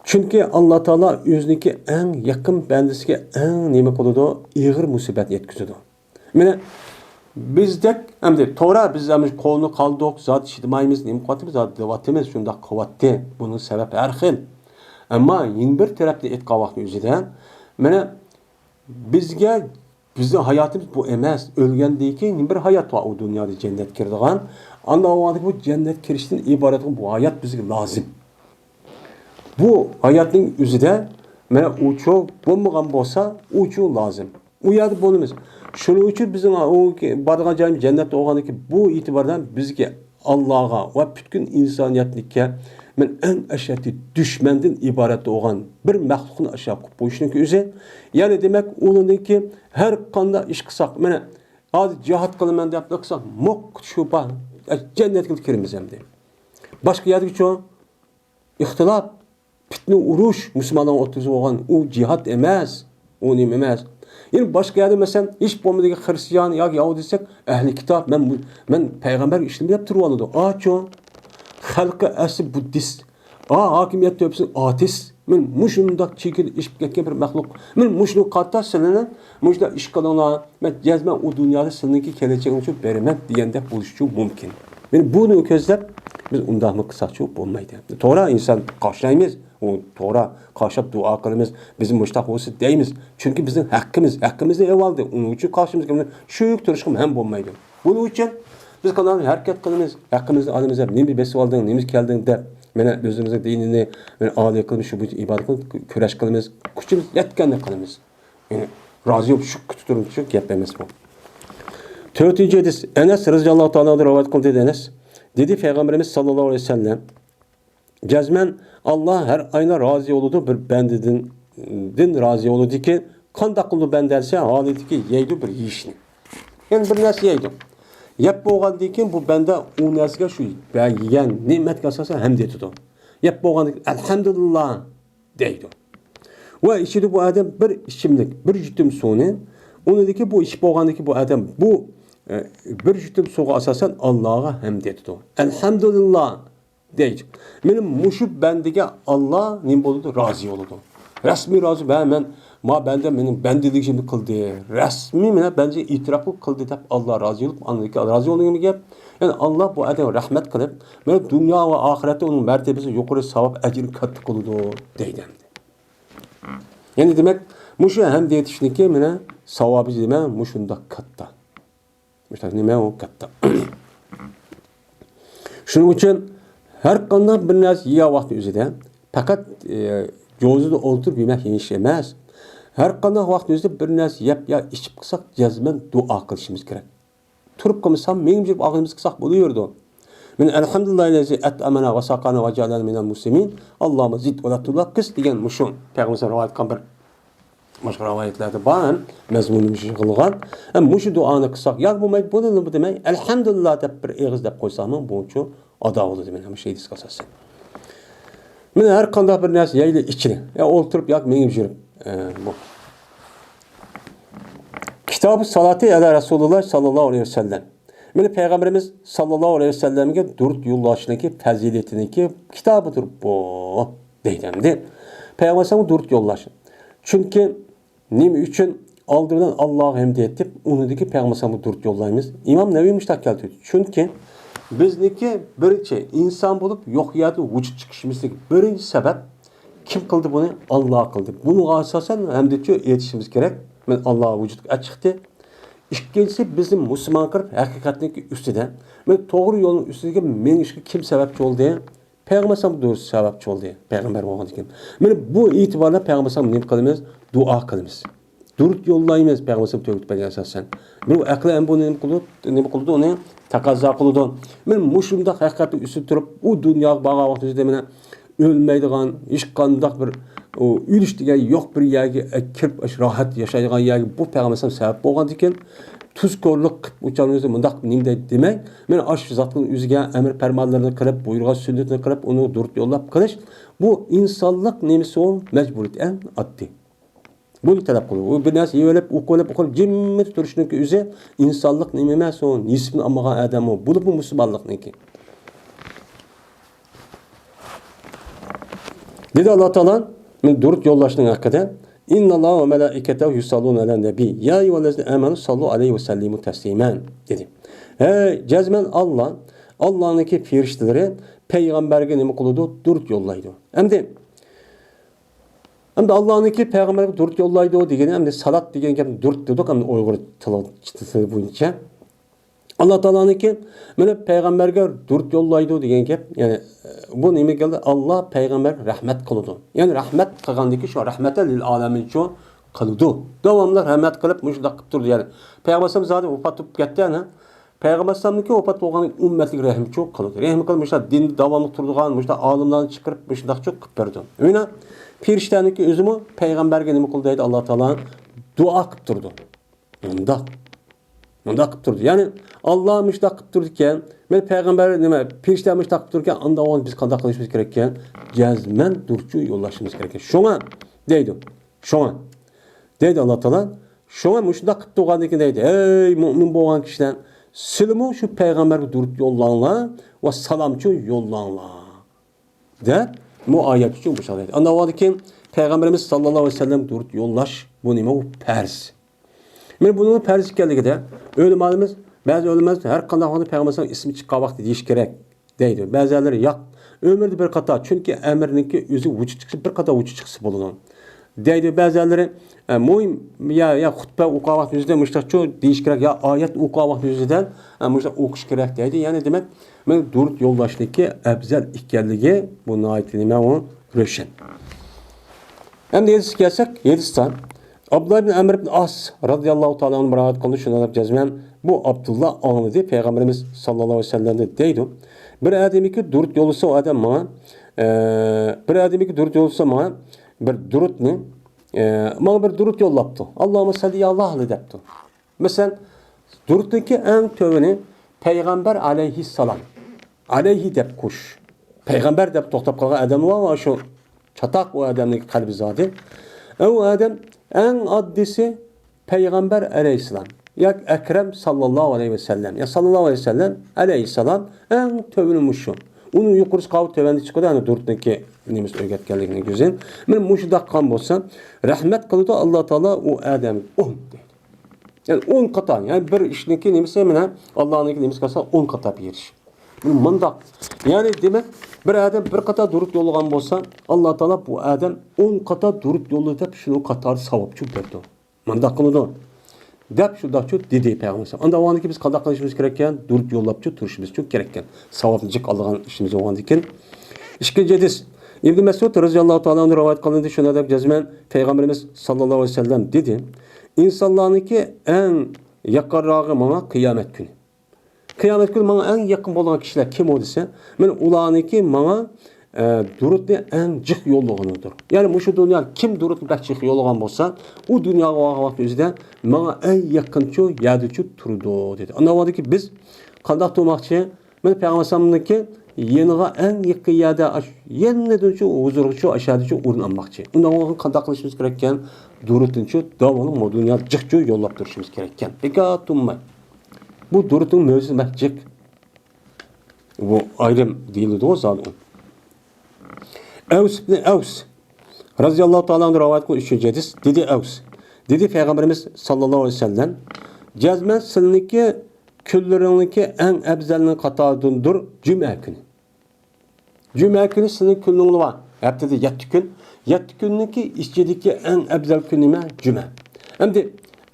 چۈنكى ئاللا تائالا ئۆزىنىڭكى ئەڭ يېقىن بەندىسىگە ئەڭ نېمە قىلىدۇ؟ ئېغىر مۇسىبەت يەتكۈزىدۇ. مانا بىزدەك ئەمدى توغرا، بىز ئەمدى قولنى قالدۇق، زادى چىدىمايمىز، نېمە قىلىۋاتىمىز، زادى دەۋاتىمىز، شۇنداق قىلىۋاتتى. بۇنىڭ سەۋەبى ھەر خىل. ئەمما يەنە بىر تەرەپتىن ئېيتقان ۋاقتى ئۆزىدە، مانا بىزگە، بىزنىڭ ھاياتىمىز بۇ ئەمەس. ئۆلگەندىن كېيىن يەنە بىر ھايات بار، ئۇ دۇنيادا جەننەتكە كىرىدىغان. ئاندىن بۇ جەننەتكە كىرىشتىن ئىبارەت بۇ ھايات بىزگە لازىم. بۇ ھاياتنىڭ ئۆزىدە مانا ئۇچۇ بولمىغان بولسا، ئۇچۇ لازىم. ئۇ يەردە بولىمىز. شۇنىڭ ئۈچۈن بىزنىڭ ئۇ بارىدىغان جايىمىز جەننەت بولغاندىكىن، بۇ ئېتىباردىن بىزگە ئاللاغا ۋە پۈتكۈل ئىنسانىيەتلىككە مەن ئەڭ ئەشەددىي دۈشمەندىن ئىبارەت بولغان بىر مەخلۇقنى ئاشۇ قىلىپ قويۇشنىڭكى ئۆزى. يەنى دېمەك، ئۇنىڭكى ھەر قانداق ئىش قىلساق، مانا ھازىر جىھاد قىلىمەن دەپ قىلساق، موققا شۇ بار، جەننەتكە كىرىمىز ئەمدى. باشقا يەردىكىچۇ ئىختىلاپ، پىتنە، ئۇرۇش، مۇسۇلمانلارنىڭ ئوتتۇرىسىدا بولغان ئۇ جىھاد ئەمەس، ئۇ نېمە ئەمەس. يەنە باشقا يەردە مەسىلەن، ھېچ بولمىدىكى خرىستىيان ياكى يەھۇدىي دېسەك، ئەھلى كىتاب، مەن، مەن پەيغەمبەرگە ئىشلىمە دەپ تۇرۇۋالىدۇ. ئاچۇ، خەلقى ئەسلى بۇددىست. ئا، ھاكىمىيەت تۆپىسىدىن ئارتىس. مەن مۇشۇنداق چېكىدىن ئېشىپ كەتكەن بىر مەخلۇق. مەن مۇشۇنى قارىتا سىلىنى مۇشۇنداق ئىش قىلىڭلار. مەن جەزمەن ئۇ دۇنيادا سىلىنىڭكى كېلەچىكىڭلارنى بېرىمەن دېگەندەك بولۇشىچۇ مۇمكىن. مانا بۇنى كۆزلەپ، بىز ئۇنداقمۇ قىلساقچۇ بولمايدۇ. توغرا، ئىنسان قارشىلايمىز. ئۇ توغرا، قارشىلاپ دۇئا قىلىمىز. بىز مۇشۇنداق بولسا دەيمىز. چۈنكى بىزنىڭ ھەققىمىز، ھەققىمىزنى ئېلىۋالدى. ئۇنىڭ ئۈچۈن قارشىمىزغا شۈيۈك تۇرۇشقا ھەم بولمايدۇ. بۇنىڭ ئۈچۈن بىز قانداق ھەرىكەت قىلىمىز، ھەققىمىزنى ئالىمىز دەپ، نېمە بېسىۋالدىڭ، نېمە كەلدىڭ دەپ، مانا ئۆزىمىزنىڭ دىنىنى مانا ئالىي قىلىمىز، شۇ بويىچە ئىبادەت قىلىپ كۈرەش قىلىمىز، كۈچىمىز يەتكەننى قىلىمىز. يەنى رازى بولۇپ شۈكۈر تۇتۇپ تۇرۇش گەپ ئەمەس بۇ. تۆتىنچى ھەدىس، ئەنەس رەزىياللاھۇ تائالا ئەنھۇ رىۋايەت قىلدى، ئەنەس دېدى، پەيغەمبىرىمىز ساللاللاھۇ ئەلەيھى ۋەسەللەم، جەزمەن ئاللا ھەر ئايدا رازى بولىدۇ بىر بەندىدىن، دىن رازى بولىدۇكى، قانداق قىلىدۇ بەندە دېسە، ھالىتىكى يەيدۇ بىر يېيىشنى. يەنى بىر نەرسە يەيدۇ. يەپ بولغاندىن كېيىن بۇ بەندە ئۇ نەرسىگە شۇ بە-، يېگەن نېمەتكە ئاساسەن ھەمد ئېيتىدۇ. يەپ بولغاندىن كېيىن ئەلھەمدۇلىللا دەيدۇ. ۋە ئىچىدۇ بۇ ئادەم بىر ئىچىملىك، بىر يۇتۇم سۇنى. ئۇنىڭدىن كېيىن بۇ ئىچىپ بولغاندىن كېيىن بۇ ئادەم بۇ، ئە، بىر يۇتۇم سۇغا ئاساسەن ئاللاغا ھەمد ئېيتىدۇ. ئەلھەمدۇلىللا دەيدۇ. مېنىڭ مۇشۇ بەندىگە ئاللا نېمە بولىدۇ؟ رازى بولىدۇ. رەسمىي رازى، ۋە مەن، ما بەندە مېنىڭ بەندىلىكىمنى قىلدى. رەسمىي مېنىڭ بەندىگە ئېتىراپنى قىلدى دەپ ئاللا رازى بولۇپ، ئاندىن كېيىن رازى بولغىنى گەپ. يەنى ئاللا بۇ ئادەمگە رەھمەت قىلىپ، مېنىڭ دۇنيا ۋە ئاخىرەتتە ئۇنىڭ مەرتىۋىسى يۇقىرى، ساۋاب، ئەجرى كاتتا قىلىدۇ دەيدۇ ئەمدى. يەنى دېمەك، مۇشۇ ھەمد ئېيتىشنىڭكى مېنىڭ ساۋابى دېمە مۇشۇنداق كاتتا. مۇشۇنداق نېمە ئۇ كاتتا. شۇنىڭ ئۈچۈن ھەر قانداق بىر نەرسە يېگەن ۋاقتى ئۆزىدە پەقەت، ئە، جوزىدا ئولتۇرۇپ يېمەك يېيىش ئەمەس. ھەر قانداق ۋاقىت ئۆزىدە بىر نەرسە يەپ يا ئىچىپ قىلساق، جەزمەن دۇئا قىلىشىمىز كېرەك. تۇرۇپ قىلمىسام، مېڭىپ يۈرۈپ ئاغزىمىز قىلساق بولۇۋېرىدۇ. من الحمد لله الذي أطعمنا وسقانا وجعلنا من المسلمين، اللهم زد ولا تنقص دېگەن مۇشۇ پەيغەمبەر رىۋايەت قىلغان بىر باشقا رىۋايەتلەردە بار ھەم مەزمۇنى مۇشۇ قىلغان. ھەم مۇشۇ دۇئانى قىلساق، يا بولماي بۇنىمۇ دېمەي، ئەلھەمدۇلىللا دەپ بىر ئېغىز دەپ قويساقمۇ بۇنچە ئادا بولىدۇ، مەن مۇشۇ ھەدىسكە ئاساسەن. مانا ھەر قانداق بىر نەرسە يەيلى ئىچىلى. يا ئولتۇرۇپ ياكى مېڭىپ يۈرۈپ. ئە، بۇ. كىتابۇ سالاتى ئەلا رەسۇلىللا ساللاللاھۇ ئەلەيھى ۋەسەللەم. مانا پەيغەمبىرىمىز ساللاللاھۇ ئەلەيھى ۋەسەللەمگە دۇرۇت يوللاشنىڭكى پەزىلىتىنىڭكى كىتابىدۇر بۇ. دەيدۇ ئەمدى. پەيغەمبەر ئەلەيھىسسالامغا دۇرۇت يوللاش. چۈنكى نېمە ئۈچۈن ئالدى بىلەن ئاللاغا ھەمدە ئېيتىپ، ئۇنىڭدىن كېيىن پەيغەمبەر ئەلەيھىسسالامغا دۇرۇت يوللايمىز؟ ئىمام نەۋەۋى مۇشۇنداق كەلتۈردى. چۈنكى بىزنىڭكى بىرىنچى ئىنسان بولۇپ يوق يەردىن ۋۇجۇد چىقىشىمىزدىكى بىرىنچى سەۋەب كىم قىلدى بۇنى؟ ئاللا قىلدى. بۇنىڭغا ئاساسەن ھەمدىچۇ ئېيتىشىمىز كېرەك. مانا ئاللا ۋۇجۇدقا چىقتى. ئىككىنچىسى بىزنى مۇسۇلمان قىلىپ ھەقىقەتنىڭكى ئۈستىدە، مانا توغرا يولنىڭ ئۈستىگە مېڭىشقا كىم سەۋەبچى بولدى؟ پەيغەمبەر ئەلەيھىسسالام دۇرۇت سەۋەبچى بولدى، پەيغەمبەر بولغاندىن كېيىن. مانا بۇ ئېتىباردا پەيغەمبەر ئەلەيھىسسالامغا نېمە قىلىمىز؟ دۇئا قىلىمىز. دۇرۇت يوللايمىز پەيغەمبەر ئەلەيھىسسالام تۆگىتىپ بەرگەن ئاساسەن. بۇ ئەقلى ھەم بۇ نېمە قىلىدۇ؟ نېمە قىلىدۇ؟ ئۇنى تەقەززا قىلىدۇ. مانا مۇشۇنداق ھەقىقەتنىڭ ئۈستىدە تۇرۇپ، ئۇ دۇنياغا بارغان ۋاقتىمىزدا مانا ئۆلمەيدىغان، ھېچقانداق بىر، ئۇ ئۆلۈش دېگەن يوق بىر يەرگە كىرىپ، ئاشۇ راھەت ياشايدىغان يەرگە بۇ پەيغەمبەر ئەلەيھىسسالام سەۋەب بولغاندىكىن، تۇزكورلۇق قىلىپ ئۇچارنى ئۆزى مۇنداق نېمە دەيدۇ دېمەي، مانا ئاشۇ زاتنىڭ ئۆزىگە ئەمر پەرمانلىرىنى قىلىپ، بۇيرۇغان سۈننىتىنى قىلىپ، ئۇنى دۇرۇت يوللاپ قىلىش، بۇ ئىنسانلىق نېمىسى ئۇ مەجبۇرىيىتى ئەڭ ئاددىي. بۇنى تەلەپ قىلىدۇ. ئۇ بىر نەرسە يېۋېلىپ، ئۇكۇلۇپ، ئۇكۇلۇپ، جىممىدە تۇرۇشنىڭكى ئۆزى ئىنسانلىق نېمە ئەمەس، ئۇ نېسىپنى ئالمىغان ئادەم ئۇ. بولۇپمۇ مۇسۇلمانلىقنىڭكى. دېدى ئاللا تائالا، مەن دۇرۇت يوللاشنىڭ ھەققىدە، «إن الله وملائكته يصلون على النبي، يا أيها الذين آمنوا صلوا عليه وسلموا تسليما» دېدى. ھەي، جەزمەن ئاللا، ئاللانىڭكى پېرىشتىلىرى پەيغەمبەرگە نېمە قىلىدۇ؟ دۇرۇت يوللايدۇ. ئەمدى، ئەمدى ئاللانىڭكى پەيغەمبەرگە دۇرۇت يوللايدۇ دېگىنى، ئەمدى سالات دېگەن گەپنى دۇرۇت دېدۇق، ئەمدى ئۇيغۇر تىلى، تىلى بويىچە. ئاللا تائالانىڭكى مانا پەيغەمبەرگە دۇرۇت يوللايدۇ دېگەن گەپ، يەنى بۇ نېمە كەلدى؟ ئاللا پەيغەمبەرگە رەھمەت قىلىدۇ. يەنى رەھمەت قىلغاندىكى شۇ رەھمەتەن لىل ئالەمىنچۇ قىلىدۇ. داۋاملىق رەھمەت قىلىپ مۇشۇنداق قىلىپ تۇرىدۇ. يەنى پەيغەمبەر ئەلەيھىسسالام زادى ۋاپات بولۇپ كەتتى، ئەنە. پەيغەمبەر ئەلەيھىسسالامنىڭكى ۋاپات بولغان ئۈممەتلىك رەھىمچۇ قىلىدۇ. رەھىم قىلىپ مۇشۇنداق دىندا داۋاملىق تۇرىدىغان مۇشۇنداق ئالىملارنى چىقىرىپ مۇشۇنداقچۇ قىلىپ بېرىدۇ. مانا پېرىشتەنىڭكى ئۆزىمۇ پەيغەمبەرگە نېمە قىلدى دەيدۇ ئاللا تائالا؟ دۇئا قىلىپ تۇرىدۇ. مۇنداق. مۇنداق قىلىپ تۇرىدۇ. يەنى، ئاللا مۇشۇنداق قىلىپ تۇرىدىكەن، مەن پەيغەمبەر، نېمە، پېرىشتە مۇشۇنداق قىلىپ تۇرىدىكەن، ئاندىن ئاۋۋال بىز قانداق قىلىشىمىز كېرەككەن؟ جەزمەن دۇرۇتچۇ يوللاشىمىز كېرەككەن. شۇڭا دەيدۇ. شۇڭا دەيدۇ ئاللا تائالا. شۇڭا مۇشۇنداق قىلىپ تۇرغاندىكىن دەيدۇ، ئەي مۇئمىن بولغان كىشىلەر، سىلىمۇ شۇ پەيغەمبەرگە دۇرۇت يوللاڭلار ۋە سالامچۇ يوللاڭلار. دەپ، بۇ ئايەت ئۈچۈن بۇ شەرت. ئاندىن كېيىن پەيغەمبىرىمىز ساللاللاھۇ ئەلەيھى ۋەسەللەم دۇرۇت يوللاش، بۇ نېمە؟ ئۇ پەرز. مانا بۇنىڭ پەرز ئىكەنلىكىدە ئۆلىمالىرىمىز، بەزى ئۆلىمالىرىمىز ھەر قانداق ۋاقىتتا پەيغەمبەر ئەلەيھىسسالام ئىسمى چىققان ۋاقىتتا دېيىش كېرەك دەيدۇ. بەزىلىرى ياق، ئۆمرىدە بىر قاتا، چۈنكى ئەمرىنىڭكى ئۆزى ۋۇجۇد چىقىشى، بىر قاتا ۋۇجۇد چىقىشى بولىدۇ دەيدۇ. بەزىلىرى، ئە، مۇھىم، يا، يا خۇتبە ئوقۇغان ۋاقىت يۈزىدە مۇشۇنداقچۇ دېيىش كېرەك، يا ئايەت ئوقۇغان ۋاقىت يۈزىدە، ئە، مۇشۇنداق ئوقۇش كېرەك دەيدۇ. يەنى دېمەك، مانا دۇرۇت يوللاشنىڭكى ئەۋزەل ئىكەنلىكى بۇ ناھايىتى نېمە ئۇ روشەن. ئەمدى ھەدىسكە كەلسەك، ھەدىستە ئابدۇللا ئىبن ئەمر ئىبن ئاس رازىياللاھۇ تائالا ئەنھۇ رىۋايەت قىلدى، شۇنىڭ دەپ جەزمەن بۇ ئابدۇللا ئاڭلىدى، پەيغەمبىرىمىز ساللاللاھۇ ئەلەيھى ۋەسەللەمدىن دەيدۇ. بىر ئادەمگە دۇرۇت يوللىسا ئۇ ئادەم ماڭا، ئە، بىر ئادەمگە دۇرۇت يوللىسا ماڭا بىر دۇرۇتنى، ئە، ماڭا بىر دۇرۇت يوللاپتۇ. ئاللاھۇممە سەللى يا ئاللاھ دەپتۇ. مەسىلەن، دۇرۇتنىڭكى ئەڭ تۆۋىنى پەيغەمبەر ئەلەيھىسسالام. ئەلەيھى دەپ قوش. پەيغەمبەر دەپ توختاپ قالغان ئادەم بار، شۇ چاتاق ئۇ ئادەمنىڭ قەلبى زادى. ئە، ئۇ ئادەم ئەڭ ئاددىيسى پەيغەمبەر ئەلەيھىسسالام. ياكى ئەكرەم ساللاللاھۇ ئەلەيھى ۋەسەللەم. يا ساللاللاھۇ ئەلەيھى ۋەسەللەم، ئەلەيھىسسالام ئەڭ تۆۋىنى مۇشۇ. ئۇنىڭ يۇقىرىسى قاۋۇت تۆۋەندە چىقىدۇ، يەنى دۇرۇتنىڭكى نېمىسى ئۆگەتكەنلىكىنى كۆزى. مانا مۇشۇنداق قىلغان بولسا، رەھمەت قىلىدۇ ئاللا تائالا ئۇ ئادەمگە. ئون دەيدۇ. يەنى ئون قاتا، يەنى بىر ئىشنىڭكى نېمىسى مانا ئاللانىڭكى نېمىسى قىلسا ئون قاتا بېرىش. مۇنداق. يەنى دېمەك، بىر ئادەم بىر قاتا دۇرۇت يوللىغان بولسا، ئاللا تائالا بۇ ئادەم ئون قاتا دۇرۇت يوللىدى دەپ شۇنىڭ قاتارى ساۋابچۇ بېرىدۇ. مۇنداق قىلىدۇ. دەپ شۇنداقچۇ دېدى پەيغەمبەر. ئاندىن ئاۋۋالدىكى بىز قانداق قىلىشىمىز كېرەككەن؟ دۇرۇت يوللاپچۇ تۇرۇشىمىزچۇ كېرەككەن. ساۋابنى جىق ئالىدىغان ئىشىمىز بولغاندىكىن. ئىككىنچى ھەدىس. ئىبن مەسئۇد رازىياللاھۇ تائالا ئەنھۇ رىۋايەت قىلىندى، شۇنىڭ دەپ جەزمەن پەيغەمبىرىمىز ساللاللاھۇ ئەلەيھى ۋەسەللەم دېدى، ئىنسانلارنىڭكى ئەڭ يېقىنراقى ماڭا قىيامەت كۈنى. قىيامەت كۈنى ماڭا ئەڭ يېقىن بولغان كىشىلەر كىم ئۇ دېسە، مەن ئۇلارنىڭكى ماڭا، ئە، دۇرۇتنى ئەڭ جىق يوللىغىنىدۇر. يەنى مۇشۇ دۇنيادا كىم دۇرۇتنى بەك جىق يوللىغان بولسا، ئۇ دۇنياغا بارغان ۋاقتى ئۆزىدە ماڭا ئەڭ يېقىنچۇ يەردىچۇ تۇرىدۇ، دېدى. ئاندىن كېيىن بىز قانداق تۇرماقچى؟ مانا پەيغەمبەرنىڭكى يېنىغا ئەڭ يېقىن يەردە، ئاشۇ يېنىدىنچۇ ھۇزۇرغىچۇ، ئاشۇ يەردىچۇ ئورۇن ئالماقچى. ئۇنداق بولغان قانداق قىلىشىمىز كېرەككەن؟ دۇرۇتنىچۇ داۋاملىق مۇ دۇنيادا جىقچۇ يوللاپ تۇرۇشىمىز كېرەككەن. بىكار تۇرماي. بۇ دۇرۇتنىڭ مەۋزۇسى بەك جىق. بۇ ئايرىم دېيىلىدىغۇ زادى ئۇ. ئەۋس ئىبنى ئەۋس رازىياللاھۇ تائالا ئەنھۇ رىۋايەت قىلغان ئۈچىنچى ھەدىس. دېدى ئەۋس. دېدى پەيغەمبىرىمىز ساللاللاھۇ ئەلەيھى ۋەسەللەم، جەزمەن سىلىنىڭكى كۈنلىرىڭنىڭكى ئەڭ ئەپزەلنىڭ قاتارىدىندۇر جۈمە كۈنى. جۈمە كۈنى سىزنىڭ كۈنلىرىڭلار بار. ھەپتىدە يەتتە كۈن. يەتتە كۈننىڭكى ئىچىدىكى ئەڭ ئەپزەل كۈن نېمە؟ جۈمە. ئەمدى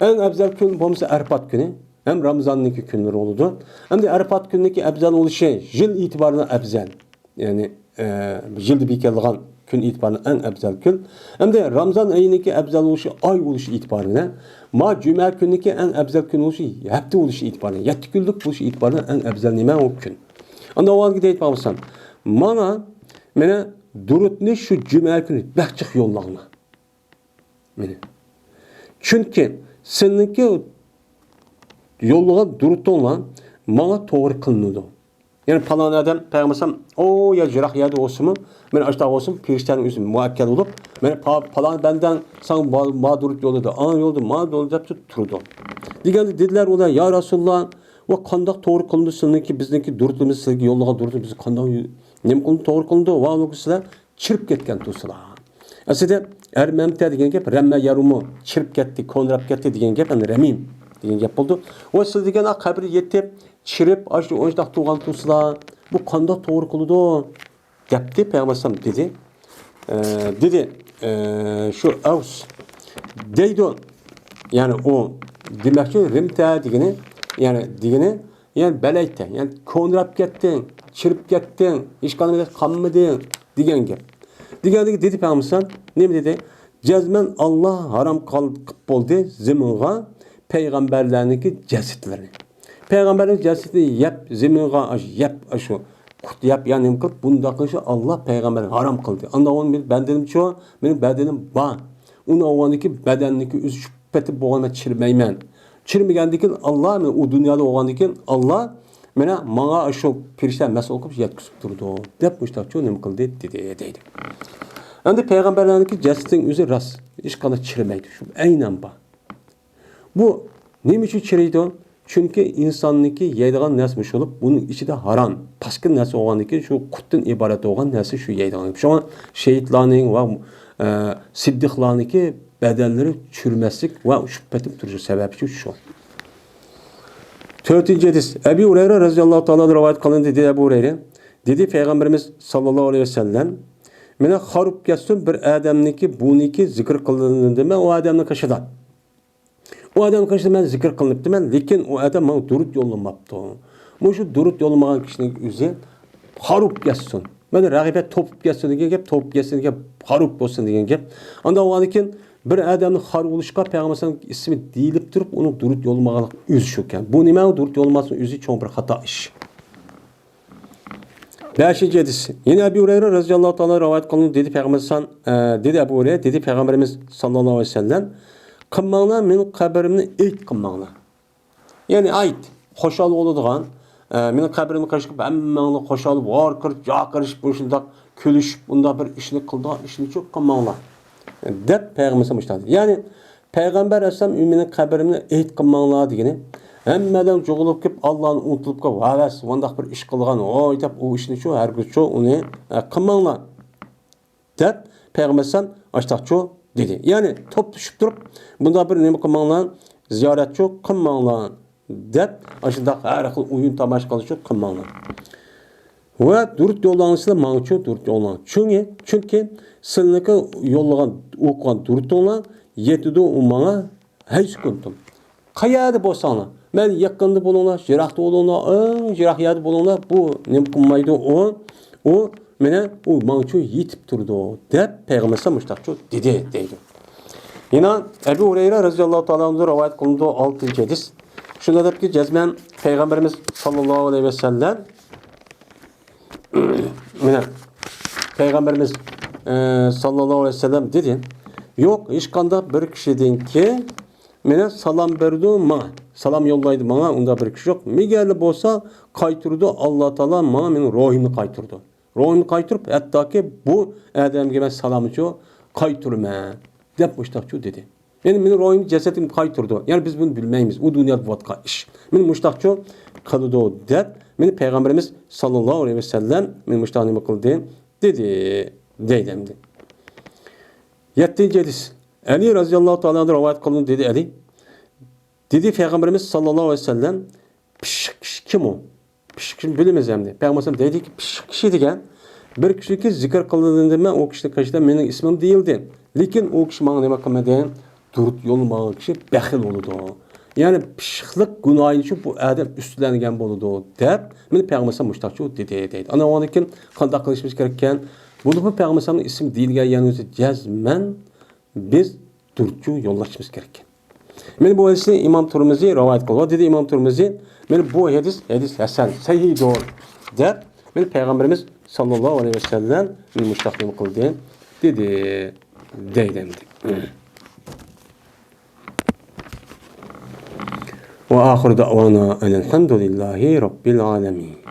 ئەڭ ئەپزەل كۈن بولمىسا ئەرپات كۈنى. ھەم رامىزاننىڭكى كۈنلىرى بولىدۇ. ئەمدى ئەرپات كۈننىڭكى ئەپزەل بولۇشى يىل ئېتىبارىدا ئەپزەل. يەنى، ئە، يىلدا بېكىتىلغان كۈن ئېتىبارىدا ئەڭ ئەپزەل كۈن. ئەمدى رامىزان ئېيىنىڭكى ئەپزەل بولۇشى ئاي بولۇشى ئېتىبارى بىلەن، ما جۈمە كۈننىڭكى ئەڭ ئەپزەل كۈن بولۇشى ھەپتە بولۇشى ئېتىبارى بىلەن، يەتتە كۈنلۈك بولۇشى ئېتىبارى بىلەن ئەڭ ئەپزەل نېمە؟ ئۇ كۈن. ئاندىن ئاۋۋالقى دەيدىغان بولسام، مانا، مانا دۇرۇتنى شۇ جۈمە كۈنى بەك جىق يوللاڭلار. مانا. چۈنكى سىلىنىڭكى يوللىغان دۇرۇتۇڭلار ماڭا توغرا قىلىنىدۇ. يەنى پالان ئادەم پەيغەمبەر ئەلەيھىسسالام ئۇ يەر يىراق يەردە بولسىمۇ، مانا ئاشۇنداق بولسىمۇ، پەرىشتەنىڭ ئۆزى مۇئەككەل بولۇپ، مانا پا-، پالان بەندەڭ ساڭا ما-، ما دۇرۇت يوللىدى، ئانا يوللىدى، ما يوللىدى دەپ تۇرىدۇ. دېگەندە دېدىلەر ئۇلار، يا رەسۇلاللا، ۋە قانداق توغرا قىلىنىدۇ سىلىنىڭكى، بىزنىڭكى دۇرۇتىمىز، سىلەرگە يوللىغان دۇرۇتىمىز قانداق يو-، نېمە قىلىنىدۇ، توغرا قىلىنىدۇ؟ ۋە سىلەر چىرىپ كەتكەن تۇرسىلار. ئەسلىدە ئەرمەمتە دېگەن گەپ رەممە يەرۇمۇ، چىرىپ كەتتى، كونىراپ كەتتى دېگەن گەپ، يەنى رەمىم دېگەن گەپ بولىدۇ. ۋە سىز دېگەن قەبرىگە يېتىپ، چىرىپ، ئاشۇ ئويۇنداق تۇرغان تۇرسىلار، بۇ قانداق توغرا قىلىدۇ؟ دەپتۇ پەيغەمبەر ئەلەيھىسسالام دېدى. ئە، دېدى، ئە، شۇ ئەۋس دەيدۇ. يەنى ئۇ دېمەكچى رىمتە دېگىنى، يەنى دېگىنى، يەنى بەلەيتە، يەنى كونىراپ كەتتىڭ، چىرىپ كەتتىڭ، ھېچقانداق قالمىدىڭ دېگەن گەپ. دېگەندىكى دېدى پەيغەمبەر ئەلەيھىسسالام، نېمە دېدى؟ جەزمەن ئاللا ھارام قىل-، قىلىپ بولدى زېمىنغا پەيغەمبەرلەرنىڭكى جەسەتلىرىنى. پەيغەمبەرنىڭ جەسىتىنى يەپ، زېمىنغا ئاشۇ يەپ، ئاشۇ قۇت يەپ، يا نېمە قىلىپ، بۇنداق قىلىشنى ئاللا پەيغەمبەرگە ھارام قىلدى. ئاندىن ئۇنى مېنىڭ بەدىنىمچۇ، مېنىڭ بەدىنىم بار. ئۇنى ئاۋۋالدىكى بەدەننىكى ئۆزى چۈشۈپ پېتىپ بولغان، مەن چىرىمەيمەن. چىرمىگەندىن كېيىن ئاللا، مەن ئۇ دۇنيادا بولغاندىن كېيىن ئاللا مانا ماڭا شۇ پەرىشتە مەسئۇل قىلىپ يەتكۈزۈپ تۇرىدۇ، دەپ مۇشۇنداقچۇ نېمە قىلدى، دېدى، دەيدۇ. ئەمدى پەيغەمبەرلەرنىڭكى جەسىتىنىڭ ئۆزى راست، ھېچقانداق چىرىمەيدۇ، شۇ ئەينەن بار. بۇ نېمە ئۈچۈن چىرىيدۇ؟ چۈنكى ئىنساننىڭكى يەيدىغان نەرسە مۇشۇ بولۇپ، بۇنىڭ ئىچىدە ھارام، پاسكىنا نەرسە بولغاندىن كېيىن، شۇ قۇتتىن ئىبارەت بولغان نەرسە شۇ يەيدىغان. شۇڭا شېھىتلارنىڭ ۋە، ئە، سىددىقلارنىڭكى بەدەنلىرى چۈرمەسلىك ۋە ئۇششۇق پېتىپ تۇرۇشى سەۋەبى شۇ. تۆتىنچى ھەدىس. ئەبۇ ھۇرەيرە رەزىياللاھۇ تائالا ئەنھۇ رىۋايەت قىلىندى، دېدى ئەبۇ ھۇرەيرە. دېدى پەيغەمبىرىمىز ساللاللاھۇ ئەلەيھى ۋەسەللەم، مانا خار بولۇپ كەتسۇن بىر ئادەمنىڭكى، بۇنىڭكى زىكىر قىلىندىمۇ ئۇ ئادەمنىڭ قېشىدا. ئۇ ئادەم قېشىدا مەن زىكىر قىلىنىپتىمەن، لېكىن ئۇ ئادەم ماڭا دۇرۇت يوللىماپتۇ. مۇشۇ دۇرۇت يوللىمىغان كىشىنىڭ ئۆزى خار بولۇپ كەتسۇن. مانا رەغبەت توپۇپ كەتسۇن دېگەن گەپ، توپۇپ كەتسۇن دېگەن گەپ، خار بولسۇن دېگەن گەپ. ئاندىن ئۇنىڭدىن كېيىن بىر ئادەمنىڭ خار بولۇشىغا پەيغەمبەر ئەلەيھىسسالام ئىسمى دېيىلىپ تۇرۇپ، ئۇنىڭ دۇرۇت يوللىمىغانلىق ئۆزى شۇكەن. بۇ نېمە؟ ئۇ دۇرۇت يوللىماسلىق ئۆزى چوڭ بىر خاتا ئىش. بەشىنچى ھەدىس. يەنە ئەبۇ ھۇرەيرە رەزىياللاھۇ تائالا رىۋايەت قىلىندى، دېدى پەيغەمبەر سان-، ئە، دېدى ئەبۇ ھۇرەيرە، دېدى پەيغەمبىرىمىز ساللاللاھۇ ئەلەيھى ۋەسەللەم، قىلماڭلار، مېنىڭ قەبرىمنى ئېيت قىلماڭلار. يەنى ئېيت، خۇشال بولىدىغان، ئە، مېنىڭ قەبرىمنى قېشىپ ھەممەڭلار خۇشال، ۋارقىرىشىپ، جارقىرىشىپ، مۇشۇنداق كۈلۈشۈپ، بۇنداق بىر ئىشنى قىلىدىغان ئىشنىچۇ قىلماڭلار، دەپ پەيغەمبەر مۇشۇنداق دېدى. يەنى پەيغەمبەر ئەلەيھىسسالام مېنىڭ قەبرىمنى ئېيت قىلماڭلار دېگىنى، ھەممە ئادەم جۇغۇلۇپ كېلىپ، ئاللانى ئۇنتۇلۇپ كېلىپ، ھەۋەس، مۇنداق بىر ئىش قىلغان، ھوي دەپ، ئۇ ئىشنىچۇ ھەرگىزچۇ ئۇنى، ئە، قىلماڭلار، دەپ پەيغەمبەر ئەلەيھىسسالام ئاشتاقچۇ دېدى. يەنى توپلىشىپ تۇرۇپ، بۇنداق بىر نېمە قىلماڭلار، زىيارەتچۇ قىلماڭلار، دەپ، ئاشۇنداق ھەر خىل ئويۇن تاماشا قىلىشچۇ قىلماڭلار. ۋە دۇرۇت يوللاڭلار، سىلەر ماڭىچۇ دۇرۇت يوللاڭ. چۈنكى، چۈنكى سىلەرنىڭكى يوللىغان، ئوقۇغان دۇرۇتۇڭلار يېتىدۇ ئۇ ماڭا ھەيسۇ كۇنتۇم. قەيەردە بولساڭلار، مەن يېقىندا بولۇڭلار، يىراقتا بولۇڭلار، ئەڭ يىراق يەردە بولۇڭلار، بۇ نېمە قىلمايدۇ ئۇ، ئۇ مانا ئۇ ماڭىچۇ يېتىپ تۇرىدۇ، دەپ پەيغەمبەر ئەلەيھىسسالام مۇشۇنداقچۇ دېدى، دەيدۇ. يەنە ئەبۇ ھۇرەيرە رەزىياللاھۇ تائالا ئەنھۇ رىۋايەت قىلىنىدۇ، ئالتىنچى ھەدىس. شۇنداق دەپكى، جەزمەن پەيغەمبىرىمىز ساللاللاھۇ ئەلەيھى ۋەسەللەم، مانا، پەيغەمبىرىمىز، ئە، ساللاللاھۇ ئەلەيھى ۋەسەللەم دېدى، يوق، ھېچقانداق بىر كىشىدىنكى، مانا، سالام بېرىدۇ ماڭا، سالام يوللايدۇ ماڭا، ئۇنداق بىر كىشى يوق. مەگەرلا بولسا، قايتۇرىدۇ، ئاللا تائالا ماڭا مېنىڭ روھىمنى قايتۇرىدۇ. روھىمنى قايتۇرۇپ، ھەتتاكى بۇ ئادەمگە مەن سالامنىچۇ قايتۇرىمەن، دەپ مۇشتاقچۇ دېدى. يەنى مېنىڭ روھىمنى، جەسىتىمنى قايتۇرىدۇ. يەنى بىز بۇنى بىلمەيمىز، ئۇ دۇنيادا بولۇۋاتقان ئىش. مېنى مۇشتاقچۇ قىلىدۇ، دەپ مېنى پەيغەمبىرىمىز ساللاللاھۇ ئەلەيھى ۋەسەللەم مېنى مۇشتاق نېمە قىلدى، دېدى، دەيدۇ ئەمدى. يەتتىنچى ھەدىس. ئەلى رەزىياللاھۇ تائالا ئەنھۇ رىۋايەت قىلدى، دېدى ئەلى. دېدى پەيغەمبىرىمىز ساللاللاھۇ ئەلەيھى ۋەسەللەم، پىششىق كىشى كىم ئۇ؟ پىششىق كىشىنى بىلىمىز ئەمدى. پەيغەمبەر ئەلەيھىسسالام دەيدىكى، پىششىق كىشى دېگەن بىر كىشىكى زىكىر قىلىندىمەن، ئۇ كىشىنىڭ قېشىدا مېنىڭ ئىسمىم دېيىلدى. لېكىن ئۇ كىشى ماڭا نېمە قىلمىدى؟ دۇرۇت يوللىمىغان كىشى بەخىل بولىدۇ. يەنى پىششىقلىق گۇناھىنى شۇ بۇ ئادەم ئۈستىلەنگەن بولىدۇ، دەپ مېنى پەيغەمبەر ئەلەيھىسسالام مۇشتاقچۇ دېدى، دەيدۇ. ئانا، ئۇنىڭدىن كېيىن قانداق قىلىشىمىز كېرەككەن؟ بولۇپمۇ پەيغەمبەر ئەلەيھىسسالامنىڭ ئىسمى دېيىلگەن يەرنىڭ ئۆزى جەزمەن بىز دۇرۇتچۇ يوللاشىمىز كېرەككەن. مانا بۇ ھەدىسنى ئىمام تۇرمۇزى رىۋايەت قىلغان. دېدى ئىمام تۇرمۇزى، مانا بۇ ھەدىس، ھەدىس ھەسەن، سەھىھدۇر، دەپ، مانا پەيغەمبىرىمىز ساللاللاھۇ ئەلەيھى ۋەسەللەم مۇشتاق نېمە قىلدى، دېدى، دەيدۇ ئەمدى. وآخر دعوانا أن الحمد لله رب العالمين.